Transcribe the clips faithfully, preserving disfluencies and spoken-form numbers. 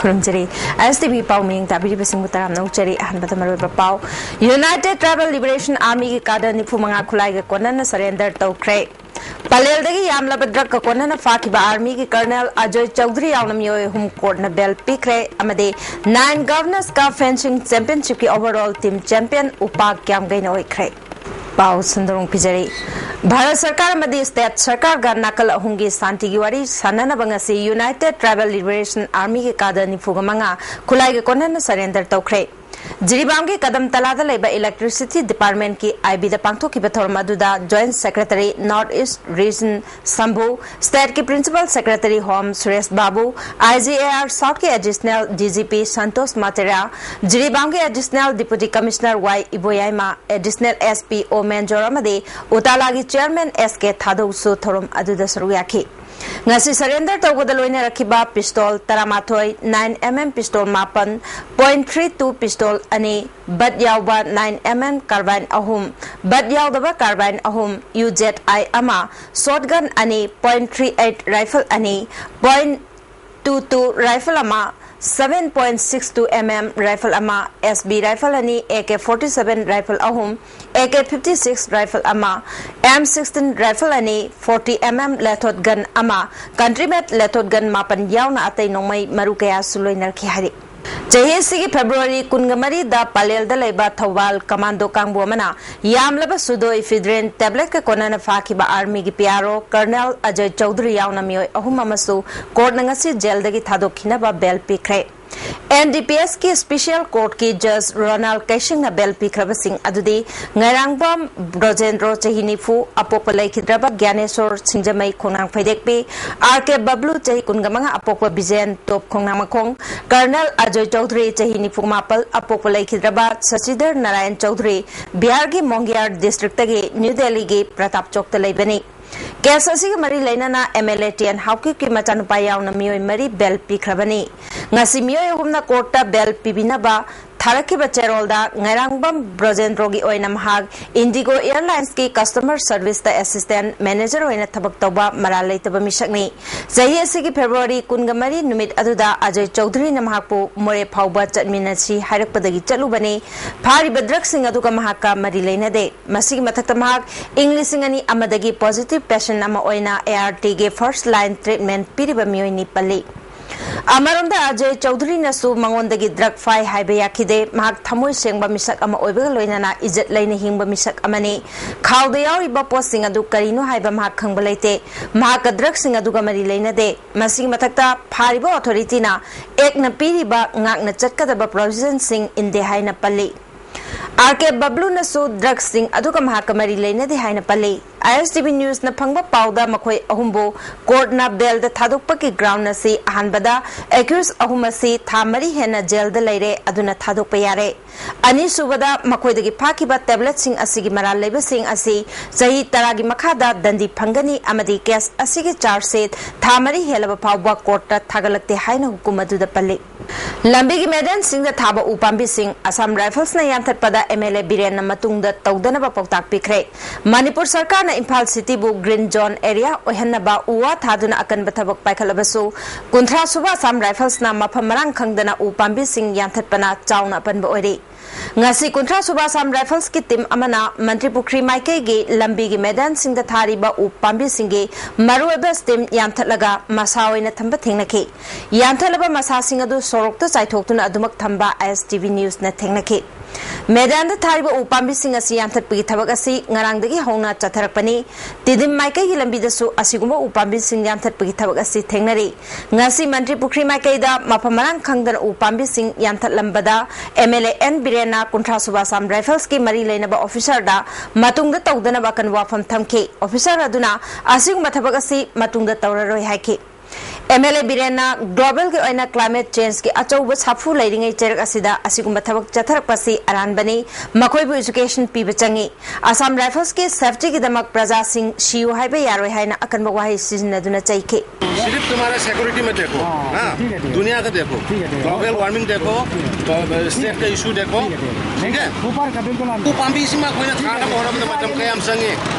ꯈꯨꯔꯨꯝꯖꯔꯤ꯫ ꯑꯦꯁ T V ꯄꯥꯎ ꯃꯤꯌꯦꯡ ꯇꯥꯕꯤꯔꯤꯕꯁꯤꯡꯕꯨ ꯇꯔꯥꯝꯅ ꯑꯣꯛꯆꯔꯤ꯫ ꯑꯍꯥꯟꯕꯗ ꯃꯔꯨꯑꯣꯏꯕ ꯄꯥꯎ꯫ United Tribal Liberation Army ꯒꯤ cadre ꯅꯤꯐꯨ ꯃꯉꯥ ꯈꯨꯠꯂꯥꯏꯒ ꯀꯣꯟꯅꯅ surrender ꯇꯧꯈ꯭ꯔꯦ꯫ ꯄꯂꯦꯜꯗꯒꯤ ꯌꯥꯝꯂꯕ drug ꯀ ꯀꯣꯟꯅꯅ ꯐꯥꯈꯤꯕ army ꯒꯤ colonel ꯑꯖꯣꯏ ꯆꯧꯙꯨꯔꯤ ꯌꯥꯎꯅ ꯃꯤꯑꯣꯏ ꯑꯍꯨꯝ court ꯅ bail ꯄꯤꯈ꯭ꯔꯦ ꯑꯃꯗꯤ Nine Governors Cup Fencing Championship ꯀꯤ overall team champion ꯎꯄꯥ ꯀ꯭ꯌꯥꯝꯒꯩꯅ ꯑꯣꯏꯈ꯭ꯔꯦ꯫ ꯄꯥꯎ ꯁꯟꯗꯣꯔꯣꯡ ꯄꯤꯖꯔꯤ꯫ ꯚꯥꯔꯠ ꯁꯔꯀꯥꯔ ꯑꯃꯗꯤ state ꯁꯔꯀꯥꯔꯒ ꯅꯥꯀꯜ ꯑꯍꯨꯝꯒꯤ ꯁꯥꯟꯇꯤꯒꯤ ꯋꯥꯔꯤ ꯁꯥꯟꯅꯅꯕ ꯉꯁꯤ United Tribal Liberation Army ꯒꯤ cadre ꯅꯤꯐꯨ ꯃꯉꯥ ꯈꯨꯠꯂꯥꯏꯒ ꯀꯣꯟꯅꯅ surrender ꯇꯧꯈ꯭ꯔꯦ꯫ ꯖꯤꯔꯤꯕꯥꯝꯒꯤ ꯀꯗꯝꯇꯂꯥꯗ ꯂꯩꯕ electricity department ꯀꯤ ꯑꯥꯏ ꯕꯤ ꯗ ꯄꯥꯡꯊꯣꯛꯈꯤꯕ ꯊꯧꯔꯝ ꯑꯗꯨꯗ Joint Secretary North East Region Shambhu, state ꯀꯤ Principal Secretary Home Suresh Babu, I G A R South ꯀꯤ Additional D G P Santosh Matera, ꯖꯤꯔꯤꯕꯥꯝꯒꯤ Additional Deputy Commissioner Y Iboyaima, Additional S P O Menjor ꯑꯃꯗꯤ ꯎꯇꯥꯂꯥꯒꯤ Chairman ꯑꯦꯁ ꯀꯦ ꯊꯥꯗꯧꯁꯨ ꯊꯧꯔꯝ ꯑꯗꯨꯗ ꯁꯔꯨꯛ ꯌꯥꯈꯤ꯫ ꯉꯁꯤ surrender ꯇꯧꯕꯗ ꯂꯣꯏꯅꯔꯛꯈꯤꯕ pistol ꯇꯔꯥꯃꯥꯊꯣꯏ, nine M M pistol ꯃꯥꯄꯟ, point three two pistol ꯑꯅꯤ, butt ꯌꯥꯎꯕ nine M M carbine ꯑꯍꯨꯝ, butt ꯌꯥꯎꯗꯕ carbine ꯑꯍꯨꯝ, ꯌꯨ ꯖꯦꯠ ꯑꯥꯏ ꯑꯃ, shotgun ꯑꯅꯤ, point three eight rifle ꯑꯅꯤ, point two two rifle ꯑꯃ, seven point six two M M rifle ꯑꯃ, S B rifle ꯑꯅꯤ, A K forty seven rifle ꯑꯍꯨꯝ, A K fifty six rifle ꯑꯃ, M sixteen rifle ꯑꯅꯤ, forty M M lethot gun ꯑꯃ, country made lethot gun ꯃꯥꯄꯟ ꯌꯥꯎꯅ ꯑꯇꯩ ꯅꯣꯡꯃꯩ ꯃꯔꯨ ꯀꯌꯥꯁꯨ ꯂꯣꯏꯅꯔꯛꯈꯤ ꯍꯥꯏꯔꯤ꯫ ꯆꯍꯤ ꯑꯁꯤꯒꯤ February ꯀꯨꯟꯃꯔꯤꯗ ꯄꯂꯦꯜꯗ ꯂꯩꯕ ꯊꯧꯕꯥꯜ commando ꯀꯥꯡꯕꯨ ꯑꯃꯅ ꯌꯥꯝꯂꯕ pseudoephedrine tablet ꯀ ꯀꯣꯟꯅꯅ ꯐꯥꯈꯤꯕ army ꯒꯤ P R O Colonel Ajoy Chaudhuri ꯌꯥꯎꯅ ꯃꯤꯑꯣꯏ ꯑꯍꯨꯝ ꯑꯃꯁꯨ court ꯅ ꯉꯁꯤ jail ꯗꯒꯤ ꯊꯥꯗꯣꯛꯈꯤꯅꯕ bail ꯄꯤꯈ꯭ꯔꯦ꯫ N D P S ꯀꯤ special court ꯀꯤ judge ꯔꯣꯅꯥꯜ ꯀꯩꯁꯤꯡꯅ bail ꯄꯤꯈ꯭ꯔꯕꯁꯤꯡ ꯑꯗꯨꯗꯤ ꯉꯥꯏꯔꯥꯡꯕꯝ ꯕ꯭ꯔꯣꯖꯦꯟꯗ꯭ꯔꯣ ꯆꯍꯤ ꯅꯤꯐꯨ, ꯑꯄꯣꯛꯄ ꯂꯩꯈꯤꯗ꯭ꯔꯕ ꯒ꯭ꯌꯥꯅꯦꯁꯣꯔ ꯁꯤꯡꯖꯃꯩ ꯈꯣꯡꯅꯥꯡ ꯐꯩꯗꯦꯛꯄꯤ, R K ꯕꯕ꯭ꯂꯨ ꯆꯍꯤ ꯀꯨꯟꯃꯉꯥ, ꯑꯄꯣꯛꯄ ꯕꯤꯖꯦꯟ ꯇꯣꯞ ꯈꯣꯡꯅꯥꯡ ꯃꯈꯣꯡ, Colonel ꯑꯖꯣꯏ ꯆꯧꯙꯨꯔꯤ ꯆꯍꯤ ꯅꯤꯐꯨ ꯃꯥꯄꯜ, ꯑꯄꯣꯛꯄ ꯂꯩꯈꯤꯗ꯭ꯔꯕ ꯁꯁꯤꯙꯔ ꯅꯥꯔꯥꯌꯟ ꯆꯧꯙꯨꯔꯤ ꯕꯤꯍꯥꯔꯒꯤ ꯃꯣꯡꯒꯤꯌꯥꯔ district ꯇꯒꯤ ꯅ꯭ꯌꯨ ꯗꯦꯜꯂꯤꯒꯤ ꯄ꯭ꯔꯇꯥꯞ ꯆꯧꯛꯇ ꯂꯩꯕꯅꯤ꯫ Case ꯑꯁꯤꯒ ꯃꯔꯤ ꯂꯩꯅꯅ M L A T N ꯍꯥꯎꯀꯤꯞꯀꯤ ꯃꯆꯥꯅꯨꯄꯥ ꯌꯥꯎꯅ ꯃꯤꯑꯣꯏ ꯃꯔꯤ bail ꯄꯤꯈ꯭ꯔꯕꯅꯤ꯫ ꯉꯁꯤ ꯃꯤꯑꯣꯏ ꯑꯍꯨꯝꯅ court ꯇ bail ꯄꯤꯕꯤꯅꯕ ꯊꯥꯔꯛꯈꯤꯕ ꯆꯦꯔꯣꯜꯗ ꯉꯥꯏꯔꯥꯡꯕꯝ ꯕ꯭ꯔꯣꯖꯦꯟꯗ꯭ꯔꯣꯒꯤ ꯑꯣꯏꯅ ꯃꯍꯥꯛ IndiGo Airlinesꯀꯤ customer serviceꯇ assistant manager ꯑꯣꯏꯅ ꯊꯕꯛ ꯇꯧꯕ ꯃꯔꯥꯜ ꯂꯩꯇꯕ ꯃꯤꯁꯛꯅꯤ꯫ ꯆꯍꯤ ꯑꯁꯤꯒꯤ February ꯀꯨꯟꯒ ꯃꯔꯤ ꯅꯨꯃꯤꯠ ꯑꯗꯨꯗ ꯑꯖꯣꯏ ꯆꯧꯙꯨꯔꯤꯅ ꯃꯍꯥꯛꯄꯨ ꯃꯣꯔꯦ ꯐꯥꯎꯕ ꯆꯠꯃꯤꯟꯅꯁꯤ ꯍꯥꯏꯔꯛꯄꯗꯒꯤ ꯆꯠꯂꯨꯕꯅꯤ꯫ ꯐꯥꯔꯤꯕ ꯗ꯭ꯔꯒꯁꯤꯡ ꯑꯗꯨꯒ ꯃꯍꯥꯛꯀ ꯃꯔꯤ ꯂꯩꯅꯗꯦ꯫ ꯃꯁꯤꯒꯤ ꯃꯊꯛꯇ ꯃꯍꯥꯛ ꯏꯪ ꯂꯤꯁꯤꯡ ꯑꯅꯤ ꯑꯃꯗꯒꯤ positive patient ꯑꯃ ꯑꯣꯏꯅ ARTꯒꯤ first line treatment ꯄꯤꯔꯤꯕ ꯃꯤꯑꯣꯏꯅꯤ ꯄꯜꯂꯤ꯫ ꯑꯃꯔꯣꯝꯗ ꯑꯖꯣꯏ ꯆꯧꯙꯨꯔꯤꯅꯁꯨ ꯃꯉꯣꯟꯗꯒꯤ ꯗ꯭ꯔꯒ ꯐꯥꯏ ꯍꯥꯏꯕ ꯌꯥꯈꯤꯗꯦ꯫ ꯃꯍꯥꯛ ꯊꯃꯣꯏ ꯁꯦꯡꯕ ꯃꯤꯁꯛ ꯑꯃ ꯑꯣꯏꯕꯒ ꯂꯣꯏꯅꯅ ꯏꯖꯠ ꯂꯩꯅ ꯍꯤꯡꯕ ꯃꯤꯁꯛ ꯑꯃꯅꯤ꯫ ꯈꯥꯎꯗ ꯌꯥꯎꯔꯤꯕ ꯄꯣꯠꯁꯤꯡ ꯑꯗꯨ ꯀꯔꯤꯅꯣ ꯍꯥꯏꯕ ꯃꯍꯥꯛ ꯈꯪꯕ ꯂꯩꯇꯦ꯫ ꯃꯍꯥꯛꯀ ꯗ꯭ꯔꯒꯁꯤꯡ ꯑꯗꯨꯒ ꯃꯔꯤ ꯂꯩꯅꯗꯦ꯫ ꯃꯁꯤꯒꯤ ꯃꯊꯛꯇ ꯐꯥꯔꯤꯕ authorityꯅ actꯅ ꯄꯤꯔꯤꯕ ꯉꯥꯛꯅ ꯆꯠꯀꯗꯕ provisionꯁꯤꯡ ꯏꯟꯗꯦ ꯍꯥꯏꯅ ꯄꯜꯂꯤ꯫ RK ꯕꯕ꯭ꯂꯨꯅꯁꯨ ꯗ꯭ꯔꯒꯁꯤꯡ ꯑꯗꯨꯒ ꯃꯍꯥꯛꯀ ꯃꯔꯤ ꯂꯩꯅꯗꯦ ꯍꯥꯏꯅ ꯄꯜꯂꯤ꯫ ISTV newsꯅ ꯐꯪꯕ ꯄꯥꯎꯗ ꯃꯈꯣꯏ ꯑꯍꯨꯝꯕꯨ courtꯅ bailꯗ ꯊꯥꯗꯣꯛꯄꯒꯤ ground ꯑꯁꯤ ꯑꯍꯥꯟꯕꯗ accused ꯑꯍꯨꯝ ꯑꯁꯤ ꯊꯥ ꯃꯔꯤ ꯍꯦꯟꯅ jailꯗ ꯂꯩꯔꯦ, ꯑꯗꯨꯅ ꯊꯥꯗꯣꯛꯄ ꯌꯥꯔꯦ꯫ ꯑꯅꯤꯁꯨꯕꯗ, ꯃꯈꯣꯏꯗꯒꯤ ꯐꯥꯈꯤꯕ tabletꯁꯤꯡ ꯑꯁꯤꯒꯤ ꯃꯔꯥꯜ ꯂꯩꯕꯁꯤꯡ ꯑꯁꯤ ꯆꯍꯤ ꯇꯔꯥꯒꯤ ꯃꯈꯥꯗ ꯗꯟꯗꯤ ꯐꯪꯒꯅꯤ ꯑꯃꯗꯤ case ꯑꯁꯤꯒꯤ charge sheet ꯊꯥ ꯃꯔꯤ ꯍꯦꯜꯂꯕ ꯐꯥꯎꯕ courtꯇ ꯊꯥꯒꯠꯂꯛꯇꯦ ꯍꯥꯏꯅ ꯍꯨꯀꯨꯝ ꯑꯗꯨꯗ ꯄꯜꯂꯤ꯫ ꯂꯝꯕꯤꯒꯤ ꯃꯦꯗꯥꯟꯁꯤꯡꯗ ꯊꯥꯕ ꯎ ꯄꯥꯝꯕꯤꯁꯤꯡ ꯑꯁꯥꯝ ꯔꯥꯏꯐꯜꯁꯅ ꯌꯥꯟꯊꯠꯄꯗ MLA ꯕꯤꯔꯦꯟꯅ ꯃꯇꯨꯡꯗ ꯇꯧꯗꯅꯕ ꯄꯥꯎꯇꯥꯛ ꯄꯤꯈ꯭ꯔꯦ꯫ ꯃꯅꯤꯄꯨꯔ ꯁꯔꯀꯥꯔꯅ ꯏꯝꯐꯥꯜ cityꯕꯨ green zone area ꯑꯣꯏꯍꯟꯅꯕ ꯎ ꯋꯥ ꯊꯥꯗꯨꯅ ꯑꯀꯟꯕ ꯊꯕꯛ ꯄꯥꯏꯈꯠꯂꯕꯁꯨ, ꯀꯨꯟꯊ꯭ꯔꯥ ꯁꯨꯕ ꯑꯁꯥꯝ ꯔꯥꯏꯐꯜꯁꯅ ꯃꯐꯝ ꯃꯔꯥꯡ ꯈꯪꯗꯅ ꯎ ꯄꯥꯝꯕꯤꯁꯤꯡ ꯌꯥꯟꯊꯠꯄꯅ ꯆꯥꯎꯅ ꯑꯄꯟꯕ ꯑꯣꯏꯔꯤ꯫ ꯉꯁꯤ ꯀꯨꯟꯊ꯭ꯔꯥ ꯁꯨꯕ ꯑꯁꯥꯝ ꯔꯥꯏꯐꯜꯁꯀꯤ team ꯑꯃꯅ ꯃꯟꯇ꯭ꯔꯤ ꯄꯨꯈ꯭ꯔꯤ ꯃꯥꯏꯀꯩꯒꯤ ꯂꯝꯕꯤꯒꯤ ꯃꯦꯗꯥꯟꯁꯤꯡꯗ ꯊꯥꯔꯤꯕ ꯎ ꯄꯥꯝꯕꯤꯁꯤꯡꯒꯤ ꯃꯔꯨꯑꯣꯏꯕ stem ꯌꯥꯟꯊꯠꯂꯒ ꯃꯁꯥ ꯑꯣꯏꯅ ꯊꯝꯕ ꯊꯦꯡꯅꯈꯤ꯫ ꯌꯥꯟꯊꯠꯂꯕ ꯃꯁꯥꯁꯤꯡ ꯑꯗꯨ ꯁꯣꯔꯣꯛꯇ ꯆꯥꯏꯊꯣꯛꯇꯨꯅ ꯑꯗꯨꯃꯛ ꯊꯝꯕ ISTV newsꯅ ꯊꯦꯡꯅꯈꯤ꯫ ꯃꯦꯗꯥꯟꯗ ꯊꯥꯔꯤꯕ ꯎ ꯄꯥꯝꯕꯤꯁꯤꯡ ꯑꯁꯤ ꯌꯥꯟꯊꯠꯄꯒꯤ ꯊꯕꯛ ꯑꯁꯤ ꯉꯔꯥꯡꯗꯒꯤ ꯍꯧꯅ ꯆꯠꯊꯔꯛꯄꯅꯤ꯫ ꯇꯤꯗꯤꯝ ꯃꯥꯏꯀꯩꯒꯤ ꯂꯝꯕꯤꯗꯁꯨ ꯑꯁꯤꯒꯨꯝꯕ ꯎ ꯄꯥꯝꯕꯤꯁꯤꯡ ꯌꯥꯟꯊꯠꯄꯒꯤ ꯊꯕꯛ ꯑꯁꯤ ꯊꯦꯡꯅꯔꯤ꯫ ꯉꯁꯤ ꯃꯟꯇ꯭ꯔꯤ ꯄꯨꯈ꯭ꯔꯤ ꯃꯥꯏꯀꯩꯗ ꯃꯐꯝ ꯃꯔꯥꯡ ꯈꯪꯗꯅ ꯎ ꯄꯥꯝꯕꯤꯁꯤꯡ ꯌꯥꯟꯊꯠꯂꯝꯕꯗ MLA ꯑꯦꯟ ꯕꯤꯔꯦꯟꯅ ꯀꯨꯟꯊ꯭ꯔꯥ ꯁꯨꯕ ꯑꯁꯥꯝ ꯔꯥꯏꯐꯜꯁꯀꯤ ꯃꯔꯤ ꯂꯩꯅꯕ officerꯗ ꯃꯇꯨꯡꯗ ꯇꯧꯗꯅꯕ ꯑꯀꯟꯕ ꯋꯥꯐꯝ ꯊꯝꯈꯤ꯫ Officer ꯑꯗꯨꯅ ꯑꯁꯤꯒꯨꯝꯕ ꯊꯕꯛ ꯑꯁꯤ ꯃꯇꯨꯡꯗ ꯇꯧꯔꯔꯣꯏ ꯍꯥꯏꯈꯤ꯫ ꯑꯦꯝ ꯑꯦꯜ ꯑꯦ ꯕꯤꯔꯦꯟꯅ ꯒ꯭ꯂꯣꯕꯦꯜꯒꯤ ꯑꯣꯏꯅ ꯀ꯭ꯂꯥꯏꯃꯦꯠ ꯆꯦꯟꯖꯀꯤ ꯑꯆꯧꯕ ꯁꯥꯐꯨ ꯂꯩꯔꯤꯉꯩ ꯆꯩꯔꯛ ꯑꯁꯤꯗ ꯑꯁꯤꯒꯨꯝꯕ ꯊꯕꯛ ꯆꯠꯊꯔꯛꯄꯁꯤ ꯑꯔꯥꯟꯕꯅꯤ, ꯃꯈꯣꯏꯕꯨ ꯑꯦꯖꯨꯀꯦꯁꯟ ꯄꯤꯕ ꯆꯪꯏ꯫ ꯑꯁꯥꯝ ꯔꯥꯏꯐꯜꯁꯀꯤ ꯁꯦꯐꯇꯤꯒꯤꯗꯃꯛ ꯄ꯭ꯔꯖꯥꯁꯤꯡ ꯁꯤꯌꯨ ꯍꯥꯏꯕ ꯌꯥꯔꯣꯏ ꯍꯥꯏꯅ ꯑꯀꯟꯕ ꯋꯥꯍꯩ ꯁꯤꯖꯤꯟꯅꯗꯨꯅ ꯆꯩꯈꯤ꯫ सिर्फ तुम्हारा सिक्योरिटी मत देखो। हाँ, ठीक है, ठीक है। दुनिया का देखो। ठीक है, ठीक है। ग्लोबल वार्मिंग देखो। स्टेट का इशू देखो। ठीक है, ठीक है। ठीक है। ऊपर का बिल्कुल हम ꯎ ꯄꯥꯝꯕꯤꯁꯤꯃ ꯑꯩꯈꯣꯏꯅ ꯊꯥꯅꯕ ꯍꯣꯠꯅꯕꯗ ꯃꯇꯝ ꯀꯌꯥꯝ ꯆꯪꯉꯤ,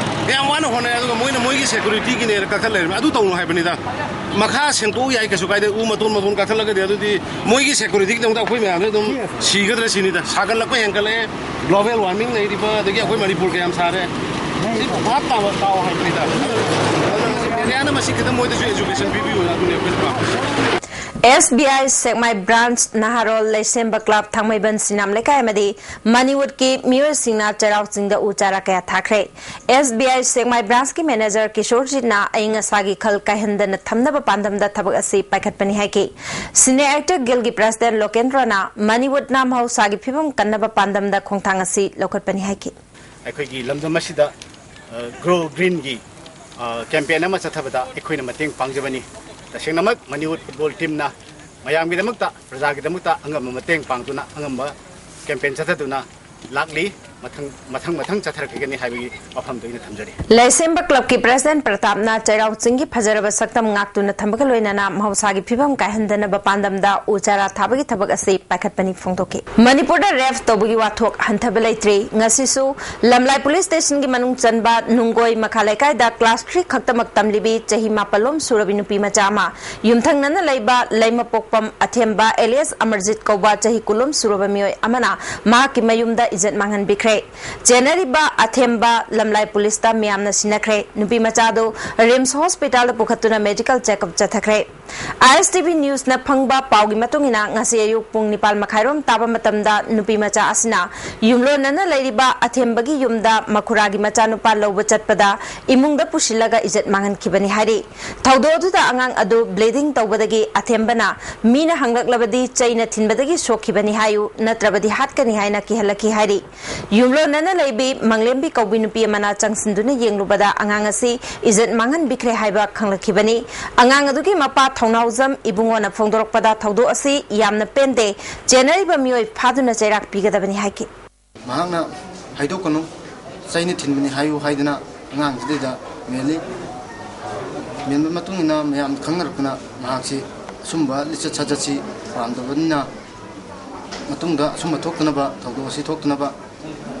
ꯀꯌꯥꯝ ꯋꯥꯅ ꯍꯣꯠꯅꯩ, ꯑꯗꯨꯒ ꯃꯣꯏꯅ ꯃꯣꯏꯒꯤ ꯁꯦꯀ꯭ꯌꯨꯔꯤꯇꯤꯒꯤꯅꯦꯅ ꯀꯛꯊꯠ ꯂꯩꯔꯝꯃꯤ꯫ ꯑꯗꯨ ꯇꯧꯅꯨ ꯍꯥꯏꯕꯅꯤꯗ꯫ ꯃꯈꯥ ꯁꯦꯡꯇꯣꯛꯎ ꯌꯥꯏ, ꯀꯩꯁꯨ ꯀꯥꯏꯗꯦ꯫ ꯎ ꯃꯇꯣꯟ ꯃꯇꯣꯟ ꯀꯛꯊꯠꯂꯒꯗꯤ ꯑꯗꯨꯗꯤ ꯃꯣꯏꯒꯤ ꯁꯦꯀ꯭ꯌꯨꯔꯤꯇꯤꯒꯤꯗꯃꯛꯇ ꯑꯩꯈꯣꯏ ꯃꯌꯥꯝꯁꯦ ꯑꯗꯨꯝ ꯁꯤꯒꯗ꯭ꯔꯥ ꯁꯤꯅꯤꯗ꯫ ꯁꯥꯒꯠꯂꯛꯄ ꯍꯦꯟꯒꯠꯂꯛꯑꯦ, ꯒ꯭ꯂꯣꯕꯦꯜ ꯋꯥꯔꯃꯤꯡ ꯂꯩꯔꯤꯕ, ꯑꯗꯒꯤ ꯑꯩꯈꯣꯏ ꯃꯅꯤꯄꯨꯔ ꯀꯌꯥꯝ ꯁꯥꯔꯦ꯫ ꯁꯤ ꯚꯥꯞ ꯇꯥꯕ ꯇꯥꯎ ꯍꯥꯏꯕꯅꯤꯗ꯫ ꯑꯗꯨꯅ ꯃꯦꯗꯤꯌꯥꯅ ꯃꯁꯤ ꯈꯤꯇꯪ ꯃꯣꯏꯗꯁꯨ ꯑꯦꯖꯨꯀꯦꯁꯟ ꯄꯤꯕꯤꯌꯨ, ꯑꯗꯨꯅꯤ ꯑꯩꯈꯣꯏꯅ ꯄꯥꯝꯃꯤꯁꯦ꯫ ꯑꯦꯁ ꯕꯤ ꯑꯥꯏ ꯁꯦꯛꯃꯥꯏ ꯕ꯭ꯔꯥꯟꯆ ꯅꯍꯥꯔꯣꯜ ꯂꯩꯁꯦꯝꯕ ꯀ꯭ꯂꯕ ꯊꯥꯡꯃꯩꯕꯟ ꯁꯤꯅꯥꯝ ꯂꯩꯀꯥꯏ ꯑꯃꯗꯤ ꯃꯅꯤꯋꯨꯠꯀꯤ ꯃꯤꯑꯣꯏꯁꯤꯡꯅ ꯆꯩꯔꯥꯎ ꯆꯤꯡꯗ ꯎ ꯆꯥꯔꯥ ꯀꯌꯥ ꯊꯥꯈ꯭ꯔꯦ꯫ ꯑꯦꯁ ꯕꯤ ꯑꯥꯏ ꯁꯦꯛꯃꯥꯏ ꯕ꯭ꯔꯥꯟꯆꯀꯤ ꯃꯦꯅꯦꯖꯔ ꯀꯤꯁꯣꯔꯖꯤꯠꯅ ꯑꯏꯪ ꯑꯁꯥꯒꯤ ꯈꯜ ꯀꯥꯏꯍꯟꯗꯅ ꯊꯝꯅꯕ ꯄꯥꯟꯗꯝꯗ ꯊꯕꯛ ꯑꯁꯤ ꯄꯥꯏꯈꯠꯄꯅꯤ ꯍꯥꯏꯈꯤ꯫ ꯁꯤꯅꯦ ꯑꯦꯛꯇꯔ ꯒꯤꯜꯒꯤ ꯄ꯭ꯔꯦꯁꯤꯗꯦꯟ ꯂꯣꯀꯦꯟꯗ꯭ꯔꯣꯅ ꯃꯅꯤꯋꯨꯠꯅ ꯃꯍꯧꯁꯥꯒꯤ ꯐꯤꯕꯝ ꯀꯟꯅꯕ ꯄꯥꯟꯗꯝꯗ ꯈꯣꯡꯊꯥꯡ ꯑꯁꯤ ꯂꯧꯈꯠꯄꯅꯤ ꯍꯥꯏꯈꯤ꯫ ꯑꯩꯈꯣꯏꯒꯤ ꯂꯝꯗꯝ ꯑꯁꯤꯗ, ꯑ, ꯒ꯭ꯔꯣ ꯒ꯭ꯔꯤꯟꯒꯤ, ꯑ, ꯀꯦꯝꯄꯦꯟ ꯑꯃ ꯆꯠꯊꯕꯗ ꯑꯩꯈꯣꯏꯅ ꯃꯇꯦꯡ ꯄꯥꯡꯖꯕꯅꯤ꯫ ꯇꯁꯦꯡꯅꯃꯛ ꯃꯅꯤꯋꯨꯠ ꯐꯨꯠꯕꯣꯜ ꯇꯤꯝꯅ ꯃꯌꯥꯝꯒꯤꯗꯃꯛꯇ, ꯄ꯭ꯔꯖꯥꯒꯤꯗꯃꯛꯇ ꯑꯉꯝꯕ ꯃꯇꯦꯡ ꯄꯥꯡꯗꯨꯅ ꯑꯉꯝꯕ ꯀꯦꯝꯄꯦꯟ ꯆꯠꯊꯗꯨꯅ ꯂꯥꯛꯂꯤ꯫ ꯃꯊꯪ, ꯃꯊꯪ, ꯃꯊꯪ ꯆꯠꯊꯔꯛꯈꯤꯒꯅꯤ ꯍꯥꯏꯕꯒꯤ ꯋꯥꯐꯝꯗꯨ ꯑꯩꯅ ꯊꯝꯖꯔꯤ꯫ ꯂꯩꯁꯦꯝꯕ ꯀ꯭ꯂꯕꯀꯤ ꯄ꯭ꯔꯦꯁꯤꯗꯦꯟ ꯄ꯭ꯔꯇꯥꯞꯅ ꯆꯩꯔꯥꯎ ꯆꯤꯡꯒꯤ ꯐꯖꯔꯕ ꯁꯛꯇꯝ ꯉꯥꯛꯇꯨꯅ ꯊꯝꯕꯒ ꯂꯣꯏꯅꯅ ꯃꯍꯧꯁꯥꯒꯤ ꯐꯤꯕꯝ ꯀꯥꯏꯍꯟꯗꯅꯕ ꯄꯥꯟꯗꯝꯗ ꯎ ꯆꯥꯔꯥ ꯊꯥꯕꯒꯤ ꯊꯕꯛ ꯑꯁꯤ ꯄꯥꯏꯈꯠꯄꯅꯤ ꯐꯣꯡꯗꯣꯛꯈꯤ꯫ ꯃꯅꯤꯄꯨꯔꯗ ꯔꯦꯞ ꯇꯧꯕꯒꯤ ꯋꯥꯊꯣꯛ ꯍꯟꯊꯕ ꯂꯩꯇ꯭ꯔꯤ꯫ ꯉꯁꯤꯁꯨ ꯂꯝꯂꯥꯏ ꯄꯨꯂꯤꯁ ꯁ꯭ꯇꯦꯁꯟꯒꯤ ꯃꯅꯨꯡ ꯆꯟꯕ ꯅꯨꯡꯒꯣꯏ ꯃꯈꯥ ꯂꯩꯀꯥꯏꯗ ꯀ꯭ꯂꯥꯁ ꯊ꯭ꯔꯤ ꯈꯛꯇꯃꯛ ꯇꯝꯂꯤꯕꯤ ꯆꯍꯤ ꯃꯥꯄꯜꯂꯣꯝ ꯁꯨꯔꯕꯤ ꯅꯨꯄꯤ ꯃꯆꯥ ꯑꯃ ꯌꯨꯝꯊꯪꯅꯅ ꯂꯩꯕ ꯂꯩꯃꯄꯣꯛꯄꯝ ꯑꯊꯦꯝꯕ ꯑꯦꯂꯤꯌꯥꯁ ꯑꯃꯔꯖꯤꯠ ꯀꯧꯕ ꯆꯍꯤ ꯀꯨꯟꯂꯣꯝ ꯁꯨꯔꯕ ꯃꯤꯑꯣꯏ ꯑꯃꯅ ꯃꯍꯥꯛꯀꯤ ꯃꯌꯨꯝꯗ ꯏꯖꯠ ꯃꯥꯡꯍꯟꯕꯤꯈ꯭ꯔꯦ꯫ ꯆꯦꯟꯅꯔꯤꯕ ꯑꯊꯦꯝꯕ ꯂꯝꯂꯥꯏ ꯄꯨꯂꯤꯁꯇ ꯃꯤꯌꯥꯝꯅ ꯁꯤꯟꯅꯈ꯭ꯔꯦ꯫ ꯅꯨꯄꯤ ꯃꯆꯥꯗꯨ ꯔꯤꯝꯁ ꯍꯣꯁꯄꯤꯇꯥꯜꯗ ꯄꯨꯈꯠꯇꯨꯅ ꯃꯦꯗꯤꯀꯦꯜ ꯆꯦꯛꯑꯞ ꯆꯠꯊꯈ꯭ꯔꯦ꯫ ꯑꯥꯏ ꯑꯦꯁ ꯇꯤ ꯚꯤ ꯅ꯭ꯌꯨꯁꯅ ꯐꯪꯕ ꯄꯥꯎꯒꯤ ꯃꯇꯨꯡ ꯏꯟꯅ, ꯉꯁꯤ ꯑꯌꯨꯛ ꯄꯨꯡ ꯅꯤꯄꯥꯜ ꯃꯈꯥꯏꯔꯣꯝ ꯇꯥꯕ ꯃꯇꯝꯗ ꯅꯨꯄꯤ ꯃꯆꯥ ꯑꯁꯤꯅ ꯌꯨꯝꯂꯣꯟꯅꯅ ꯂꯩꯔꯤꯕ ꯑꯊꯦꯝꯕꯒꯤ ꯌꯨꯝꯗ ꯃꯈꯨꯔꯥꯒꯤ ꯃꯆꯥꯅꯨꯄꯥ ꯂꯧꯕ ꯆꯠꯄꯗ ꯏꯃꯨꯡꯗ ꯄꯨꯁꯤꯜꯂꯒ ꯏꯖꯠ ꯃꯥꯡꯍꯟꯈꯤꯕꯅꯤ ꯍꯥꯏꯔꯤ꯫ ꯊꯧꯗꯣꯛ ꯑꯗꯨꯗ ꯑꯉꯥꯡ ꯑꯗꯨ ꯕ꯭ꯂꯤꯗꯤꯡ ꯇꯧꯕꯗꯒꯤ ꯑꯊꯦꯝꯕꯅ ꯃꯤꯅ ꯍꯪꯂꯛꯂꯕꯗꯤ ꯆꯩꯅ ꯊꯤꯟꯕꯗꯒꯤ ꯁꯣꯛꯈꯤꯕꯅꯤ ꯍꯥꯏꯌꯨ, ꯅꯠꯇ꯭ꯔꯕꯗꯤ ꯍꯥꯠꯀꯅꯤ ꯍꯥꯏꯅ ꯀꯤꯍꯜꯂꯛꯈꯤ ꯍꯥꯏꯔꯤ꯫ ꯌꯨꯝꯂꯣꯟꯅꯅ ꯂꯩꯕꯤ ꯃꯪꯂꯦꯝꯕꯤ ꯀꯧꯕꯤ ꯅꯨꯄꯤ ꯑꯃꯅ ꯆꯪꯁꯤꯟꯗꯨꯅ ꯌꯦꯡꯂꯨꯕꯗ ꯑꯉꯥꯡ ꯑꯁꯤ ꯏꯖꯠ ꯃꯥꯡꯍꯟꯕꯤꯈ꯭ꯔꯦ ꯍꯥꯏꯕ ꯈꯪꯂꯛꯈꯤꯕꯅꯤ꯫ ꯑꯉꯥꯡ ꯑꯗꯨꯒꯤ ꯃꯄꯥ ꯊꯧꯅꯥꯎꯖꯝ ꯏꯕꯨꯡꯉꯣꯅ ꯐꯣꯡꯗꯣꯔꯛꯄꯗ ꯊꯧꯗꯣꯛ ꯑꯁꯤ ꯌꯥꯝꯅ ꯄꯦꯟꯗꯦ, ꯆꯦꯟꯅꯔꯤꯕ ꯃꯤꯑꯣꯏ ꯐꯥꯗꯨꯅ ꯆꯩꯔꯥꯛ ꯄꯤꯒꯗꯕꯅꯤ ꯍꯥꯏꯈꯤ꯫ ꯃꯍꯥꯛꯅ "ꯍꯥꯏꯗꯣꯛꯀꯅꯨ, ꯆꯩꯅ ꯊꯤꯟꯕꯅꯤ ꯍꯥꯏꯌꯨ" ꯍꯥꯏꯗꯅ ꯑꯉꯥꯡꯁꯤꯗꯩꯗ ꯃꯦꯜꯂꯤ꯫ ꯃꯦꯟꯕ ꯃꯇꯨꯡ ꯏꯟꯅ ꯃꯌꯥꯝ ꯈꯪꯅꯔꯛꯇꯅ ꯃꯍꯥꯛꯁꯤ ꯑꯁꯨꯝꯕ ꯂꯤꯆꯠ ꯁꯥꯖꯠꯁꯤ ꯄꯥꯝꯗꯕꯅꯤꯅ ꯃꯇꯨꯡꯗ ꯑꯁꯨꯝꯕ ꯊꯣꯛꯇꯅꯕ, ꯊꯧꯗꯣꯛ ꯑꯁꯤ ꯊꯣꯛꯇꯅꯕ